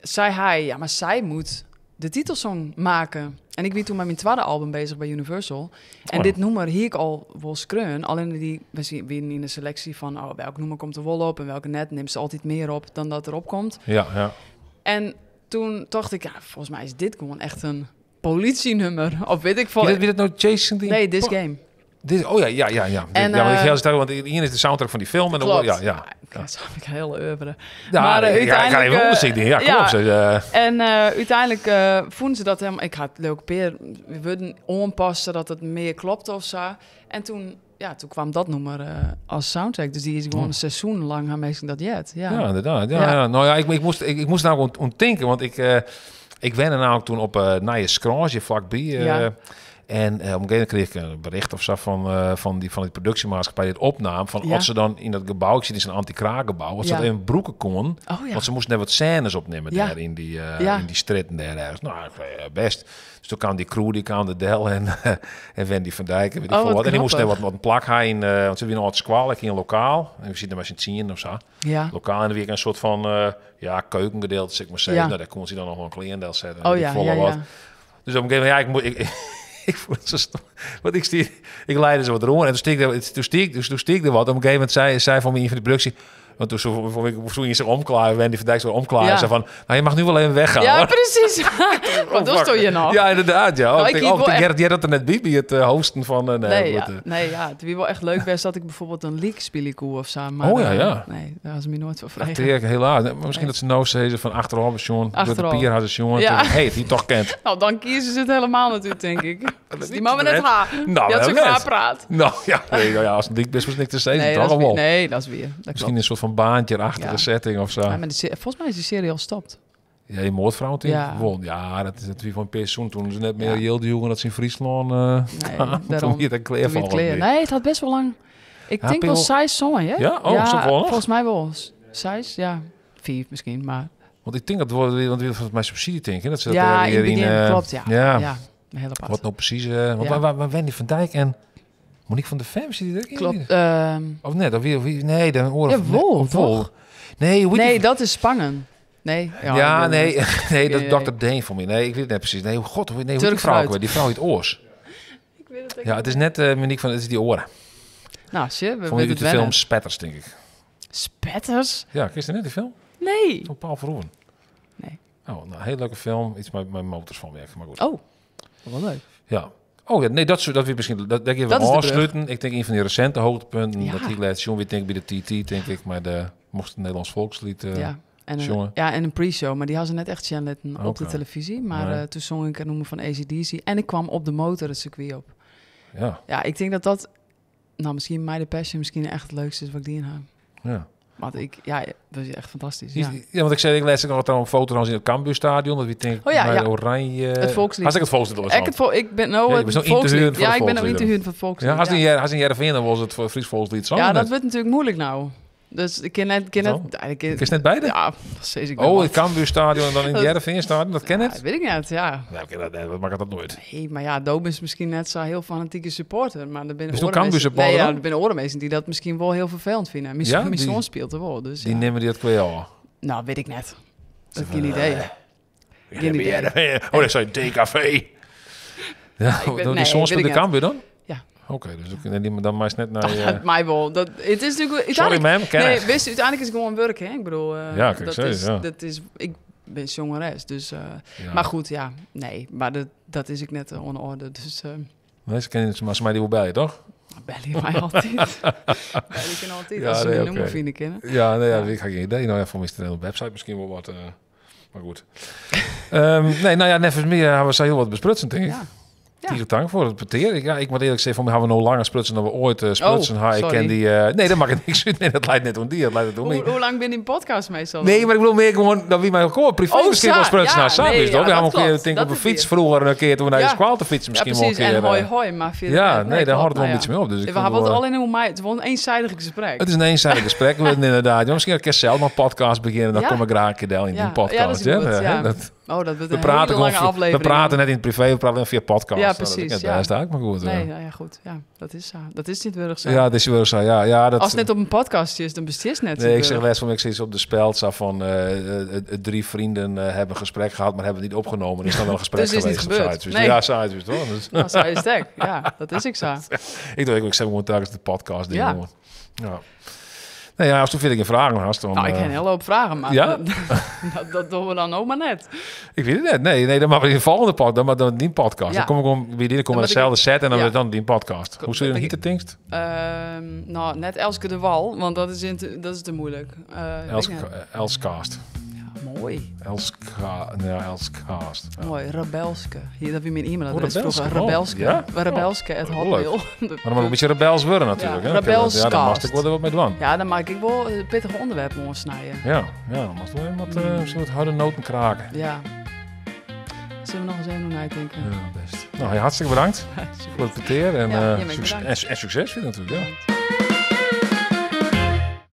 B: zei hij, ja, maar zij moet de titelsong maken. En ik ben toen met mijn tweede album bezig bij Universal. En
A: Oh ja.
B: dit nummer hier ik al wel skreun. Alleen die, we zien weer in de selectie van, oh, welk nummer komt er wel op en welke net neemt ze altijd meer op dan dat erop komt.
A: Ja, ja.
B: En toen dacht ik, ja, volgens mij is dit gewoon echt een politienummer. Of weet ik veel.
A: Wie dat, wie dat nou Jason? Die
B: Nee, This Game.
A: Dit, oh ja, ja, ja, ja.
B: En,
A: ja, want ik heel sterk, want hier is de soundtrack van die film en dan
B: Klopt.
A: ja, ja.
B: Ja, dat ik heel oeuvre.
A: Ja,
B: Maar,
A: nee, ja, ik ga
B: uiteindelijk,
A: even onderzoek doen. Ja,
B: ja.
A: klopt.
B: En uiteindelijk vonden ze dat helemaal... Ik had leuk peer, we wilden aanpassen dat het meer klopt of zo. En toen, ja, toen kwam dat nummer als soundtrack. Dus die is gewoon een seizoen lang aan mensen dat jet. Ja.
A: Ja, inderdaad. Ja,
B: Ja.
A: ja. Nou ja, ik moest nou ontdenken, want ik ben er namelijk toen op Nije Scrange vlakbij.
B: Ja.
A: En op een gegeven moment kreeg ik een bericht of zo van die productiemaatschappij die het opnam. Van
B: Ja.
A: als ze dan in dat gebouw, ik zit in zo'n anti-kraakgebouw, als ze
B: Ja.
A: dat even broeken kon.
B: Oh ja.
A: Want ze moesten net wat scènes opnemen
B: Ja.
A: daar in die,
B: Ja.
A: in die stritten daar ergens. Nou, ik zei, best. Dus toen kwam die crew, die kwam de Del en Wendy van Dijk en weet ik
B: Oh,
A: veel
B: wat
A: wat. En die moesten net
B: grappig.
A: wat een plak heen, want ze hebben een oud squal, ik in een lokaal. En we zitten maar z'n tienen of zo.
B: Ja.
A: Lokaal en dan weer een soort van ja, keukengedeelte, zeg ik maar zeggen.
B: Ja.
A: Nou, daar kon ze dan nog wel een cliënteel zetten.
B: Oh
A: weet ik
B: ja,
A: veel
B: ja,
A: wat.
B: ja.
A: Dus op een gegeven moment, ja, ik moet... Ik, ik voel het zo stom. Want ik leidde zo wat rond en toen stiek er, toen stiek, dus toen stiek er wat. Op een gegeven moment zei van me een van de productie... Want toen zo, vond ik zo in zich omklaaien, Wendy van Dijk zo omklaaien.
B: Ja.
A: Zei van, nou, je mag nu wel even weggaan.
B: Ja,
A: hoor.
B: precies. Want dat
A: fuck.
B: stond je nog.
A: Ja, inderdaad. Ja. Oh,
B: Nou,
A: ik
B: ik
A: denk,
B: hield
A: oh,
B: wel
A: ik denk, jij dat er net bij, bij het hosten van... nee,
B: Nee,
A: goed,
B: ja, nee, ja, het wie wel echt leuk was dat ik bijvoorbeeld een leak speel koe of zo. Maar,
A: Oh ja, ja.
B: nee, daar was me nooit van
A: dat
B: vrij.
A: helaas. Maar Misschien
B: Nee.
A: dat ze nou zeggen van achteraf, John. Door de
B: Achteraf.
A: pier hadden ze John.
B: Ja.
A: Hey, die toch kent.
B: Nou, dan kiezen ze het helemaal natuurlijk, denk ik. Dus die
A: niet
B: mama net
A: net.
B: haar.
A: Nou,
B: Die had zo
A: net.
B: klaar praat.
A: Nou ja, nee, nou ja, als het dik is, was niks te zeggen.
B: Nee,
A: toch
B: dat is
A: al wel.
B: weer. Nee, dat is weer. Dat
A: Misschien
B: klopt.
A: een soort van baantje achter
B: Ja.
A: de setting of zo.
B: Ja, maar volgens mij is die serie al gestopt.
A: Ja, die moordvrouw natuurlijk.
B: Ja.
A: Ja. Ja, dat is natuurlijk van pensioen. Toen ze net meer
B: Ja.
A: Yildiz jongen dat ze in Friesland.
B: Nee,
A: toen
B: daarom.
A: hier dat kleer
B: Toen weer
A: van.
B: kleren. Nee, het had best wel lang. Ik
A: Ja,
B: denk wel
A: Pil-
B: zes zo'n, hè?
A: Ja? Oh, zo wel nog?
B: Volgens mij wel. Zes, ja. Vier misschien, maar...
A: Want ik denk dat wordt want weer volgens mij subsidie denken. Dat ze dat
B: ja,
A: er
B: in
A: weer
B: het
A: in.
B: begin, klopt, ja.
A: ja.
B: Ja, een hele apart.
A: Wat nou precies? Want
B: Ja.
A: waar Wendy van Dijk en Monique van der Vem zit die er ook in?
B: Klopt.
A: Of net, of wie, nee, dan oren.
B: Ja, Wol,
A: of Wol.
B: toch?
A: Nee, hoe heet
B: Nee,
A: die-
B: dat is Spangen. Nee.
A: Ja,
B: ik weet
A: nee,
B: het.
A: nee, dat
B: Geen
A: is Dr. Deen voor mij. Nee, ik weet het net precies. Nee, god, hoe, nee, hoe heet die
B: Turk
A: vrouw ook
B: fruit.
A: weer? Die vrouw heet Oors.
B: Ik weet het echt
A: Ja,
B: niet.
A: het is net eh Monique van, het is die oren.
B: Nou, shit, we
A: Van
B: weten
A: uit
B: het
A: de film
B: wennen.
A: Spetters, denk ik.
B: Spetters?
A: Ja, ken je net die film?
B: Nee.
A: Van Paul Verhoeven.
B: Nee.
A: Oh, nou, heel leuke film. Iets met, met motors van werk, maar goed.
B: Oh, wel leuk.
A: Ja. Oh ja, nee, dat, dat weer misschien. Dat, dat even
B: Dat is de brug.
A: afsluiten. Ik denk een van die recente hoogtepunten.
B: Ja.
A: Dat ik laat zien, weer denk ik bij de TT, denk ik. Maar de mocht het Nederlands volkslied. eh,
B: Ja. En een,
A: jongen.
B: ja, en een pre-show, maar die hadden ze net echt Jan op de
A: Oké.
B: televisie. Maar
A: Nee.
B: eh, toen zong ik een nummer van ACDC en ik kwam op de motor het circuit op.
A: ja,
B: Ja, ik denk dat dat, nou misschien My The Passion misschien echt het leukste is wat ik die in heb.
A: ja.
B: Want ik, ja, dat is echt fantastisch.
A: Ja.
B: Ja.
A: ja, want ik zei, ik laatst nog een foto dan in het Cambuurstadion. Dat we denk ik
B: Oh ja,
A: bij
B: ja.
A: de Oranje.
B: Het volkslied.
A: Als ik het volkslied was.
B: Ik, het vol, ik ben nou
A: Ja, je
B: het
A: bent nog in te huren
B: volkslied.
A: voor
B: Ja,
A: de
B: ik ben nou in te
A: volksliederen.
B: huren van het volkslied.
A: Ja, als
B: ja.
A: in jaar, als in Heerenveen, dan was het voor Fries volkslied. Zo
B: Ja, dat
A: net.
B: wordt natuurlijk moeilijk nou. Dus ik ken net, ken
A: Wat
B: net, ja, ik ken-
A: Is het net beide?
B: Ja, precies. Ik ben
A: Oh,
B: wat.
A: het Cambuurstadion en dan in het
B: Dat-
A: Heerenveenstadion, dat ken
B: Ja,
A: het?
B: weet ik net, ja.
A: Nou, oké, dat, nee, dat maakt dat nooit.
B: Nee, maar ja, Doom is misschien net zo heel fanatieke supporter. Maar er binnen
A: Is het ook Cambuur supporter
B: Nee, ja,
A: dan?
B: er binnen orenmeesten die dat misschien wel heel vervelend vinden. Mijn
A: Ja,
B: mijn
A: die-
B: zoon speelt er wel, dus
A: Die
B: ja.
A: nemen die dat kwijt al.
B: Nou, weet ik net. Dat geen idee.
A: Geen
B: idee.
A: Oh, dat zei DKV. Ja,
B: ik weet-
A: die
B: nee,
A: zoon
B: weet
A: speelt
B: ik
A: de
B: net.
A: Cambuur dan?
B: Ja.
A: Oké, dus ook, nee, die- dan maar eens net naar je...
B: Dat mij wel. Dat, het is natuurlijk...
A: Sorry
B: uiteindelijk-
A: ma'am, ken
B: Nee,
A: het.
B: wist, u, uiteindelijk is het gewoon werk, hè? Ik bedoel, eh,
A: Ja, kijk,
B: dat,
A: serieus,
B: is,
A: ja.
B: dat is... Ik ben zangeres, dus... eh,
A: Ja.
B: Maar goed, ja. Nee, maar dat, dat is ik net eh, on orde, dus... eh
A: Nee, ze kennen ze maar ze mij die wel bij, toch?
B: bel je mij altijd. Bel je kan altijd,
A: Ja,
B: als ze
A: nee,
B: mijn
A: oké.
B: nummer vinden kennen.
A: Ja, nee, ja,
B: Ja.
A: ik heb geen idee. Nou ja, voor mij is er op de website misschien wel wat. eh, maar goed. Ehm, nee, nou ja, net als meer hebben we zo heel wat besprutsen, denk ik.
B: Ja. Ja.
A: Tegen dank voor het peteer. Ik, ja, ik moet eerlijk zeggen, voor mij hebben we nog langer sprutsen dan we ooit eh sprutsen.
B: Oh,
A: Ha, ik
B: sorry.
A: ken die... eh, nee, dat maakt het niks uit. Nee, dat leidt net om die. Dat leidt net om
B: Hoe,
A: die.
B: hoe lang ben je in podcast meestal?
A: Nee, maar ik bedoel meer gewoon dat wie mij ook privé
B: Oh,
A: misschien wel
B: zo,
A: sprutsen
B: ja,
A: naar samen
B: nee,
A: is, toch?
B: ja,
A: We hebben
B: dat
A: ook een keer
B: klopt.
A: denk ik, op
B: Dat
A: een
B: is
A: fiets
B: weer.
A: vroeger een keer toen we naar de
B: Ja.
A: squal te fietsen
B: Ja,
A: misschien wel een
B: precies.
A: keer.
B: En hoi
A: eh,
B: hoi, maar verder
A: ja,
B: net.
A: nee, daar
B: klopt.
A: houdt het wel
B: Nou
A: een beetje
B: ja.
A: mee op. Dus ik
B: We
A: vind
B: hebben
A: wel,
B: het
A: eh,
B: al in hoe mij. Het was een eenzijdig gesprek.
A: Het is een eenzijdig gesprek, we inderdaad. Ja, misschien dat ik zelf maar een podcast beginnen. Dan
B: Ja.
A: kom ik graag een keer deel in
B: Ja.
A: die podcast.
B: Ja, dat is
A: hè.
B: goed, ja.
A: Hè, dat-
B: Oh, dat wordt
A: we,
B: een
A: praten
B: hele
A: gewoon
B: lange
A: via- we
B: aflevering.
A: praten net in het privé, we praten via podcast.
B: Ja,
A: Nou, dat is
B: precies,
A: net
B: ja.
A: best uit, maar goed.
B: Nee,
A: eh.
B: nou ja, goed. Ja, dat is zo. Dat is niet wurg zo.
A: Ja, dat is wel zo. Ja, ja, dat,
B: Als het net op een podcast is, dan besteedt het net.
A: Nee, ik zeg
B: wurg.
A: les van ik zit op de speld zo van eh, eh, eh, drie vrienden eh, hebben een gesprek gehad, maar hebben het niet opgenomen. Is dan wel een gesprek
B: Dus is niet
A: geweest. of
B: gebeurd.
A: zoiets. Dus
B: Nee.
A: Ja, zoiets, is toch? Dus,
B: Nou, zo is het ook. Ja, dat is ik zo.
A: ik doe ik zeg gewoon telkens de podcast ding.
B: Ja.
A: jongen. Ja. Nou ja, als toen vind ik een vraag had, dan.
B: Nou, ik
A: eh,
B: heb een hele hoop vragen, maar
A: Ja?
B: dat, dat, dat doen we dan ook maar net.
A: Ik weet het net. Nee, nee, dan maar in de volgende podcast, dan maar dan die podcast.
B: Ja.
A: Dan kom ik om bij die, dan kom
B: Dan
A: ik
B: moet
A: dezelfde set en dan
B: ja.
A: weer dan die podcast. Hoe zul je
B: Dan
A: dan hieten dingst?
B: Ehm, nou, net Elske de Wal, want dat is, in te, dat is te moeilijk. Eh, weet ik
A: Elske,
B: net.
A: Elskast.
B: Ja, mooi.
A: Elska, nee, Elskast. Ja.
B: Mooi, Rebelske. Hier, dat wie mijn e-mailadres
A: Oh, Rebelske.
B: vroeger.
A: Oh,
B: Rebelske.
A: ja?
B: Rebelske, het
A: Oh,
B: hotmail.
A: Maar dan moet ik een beetje rebels worden natuurlijk.
B: Ja,
A: hè?
B: rebels
A: Ja, dan mag
B: cast.
A: ik wel wat mee doen.
B: Ja, dan maak ik wel eh, pittige onderwerpen omsnijden.
A: Ja, ja, dan mag wel wat, eh, misschien wat harde noten kraken.
B: Ja. Zullen we nog eens even naar denken?
A: Ja, best. Nou, hartstikke bedankt voor het peteer en,
B: Ja,
A: eh,
B: jij bent
A: succes,
B: bedankt.
A: en, en succes weer natuurlijk. Ja.
B: Bedankt.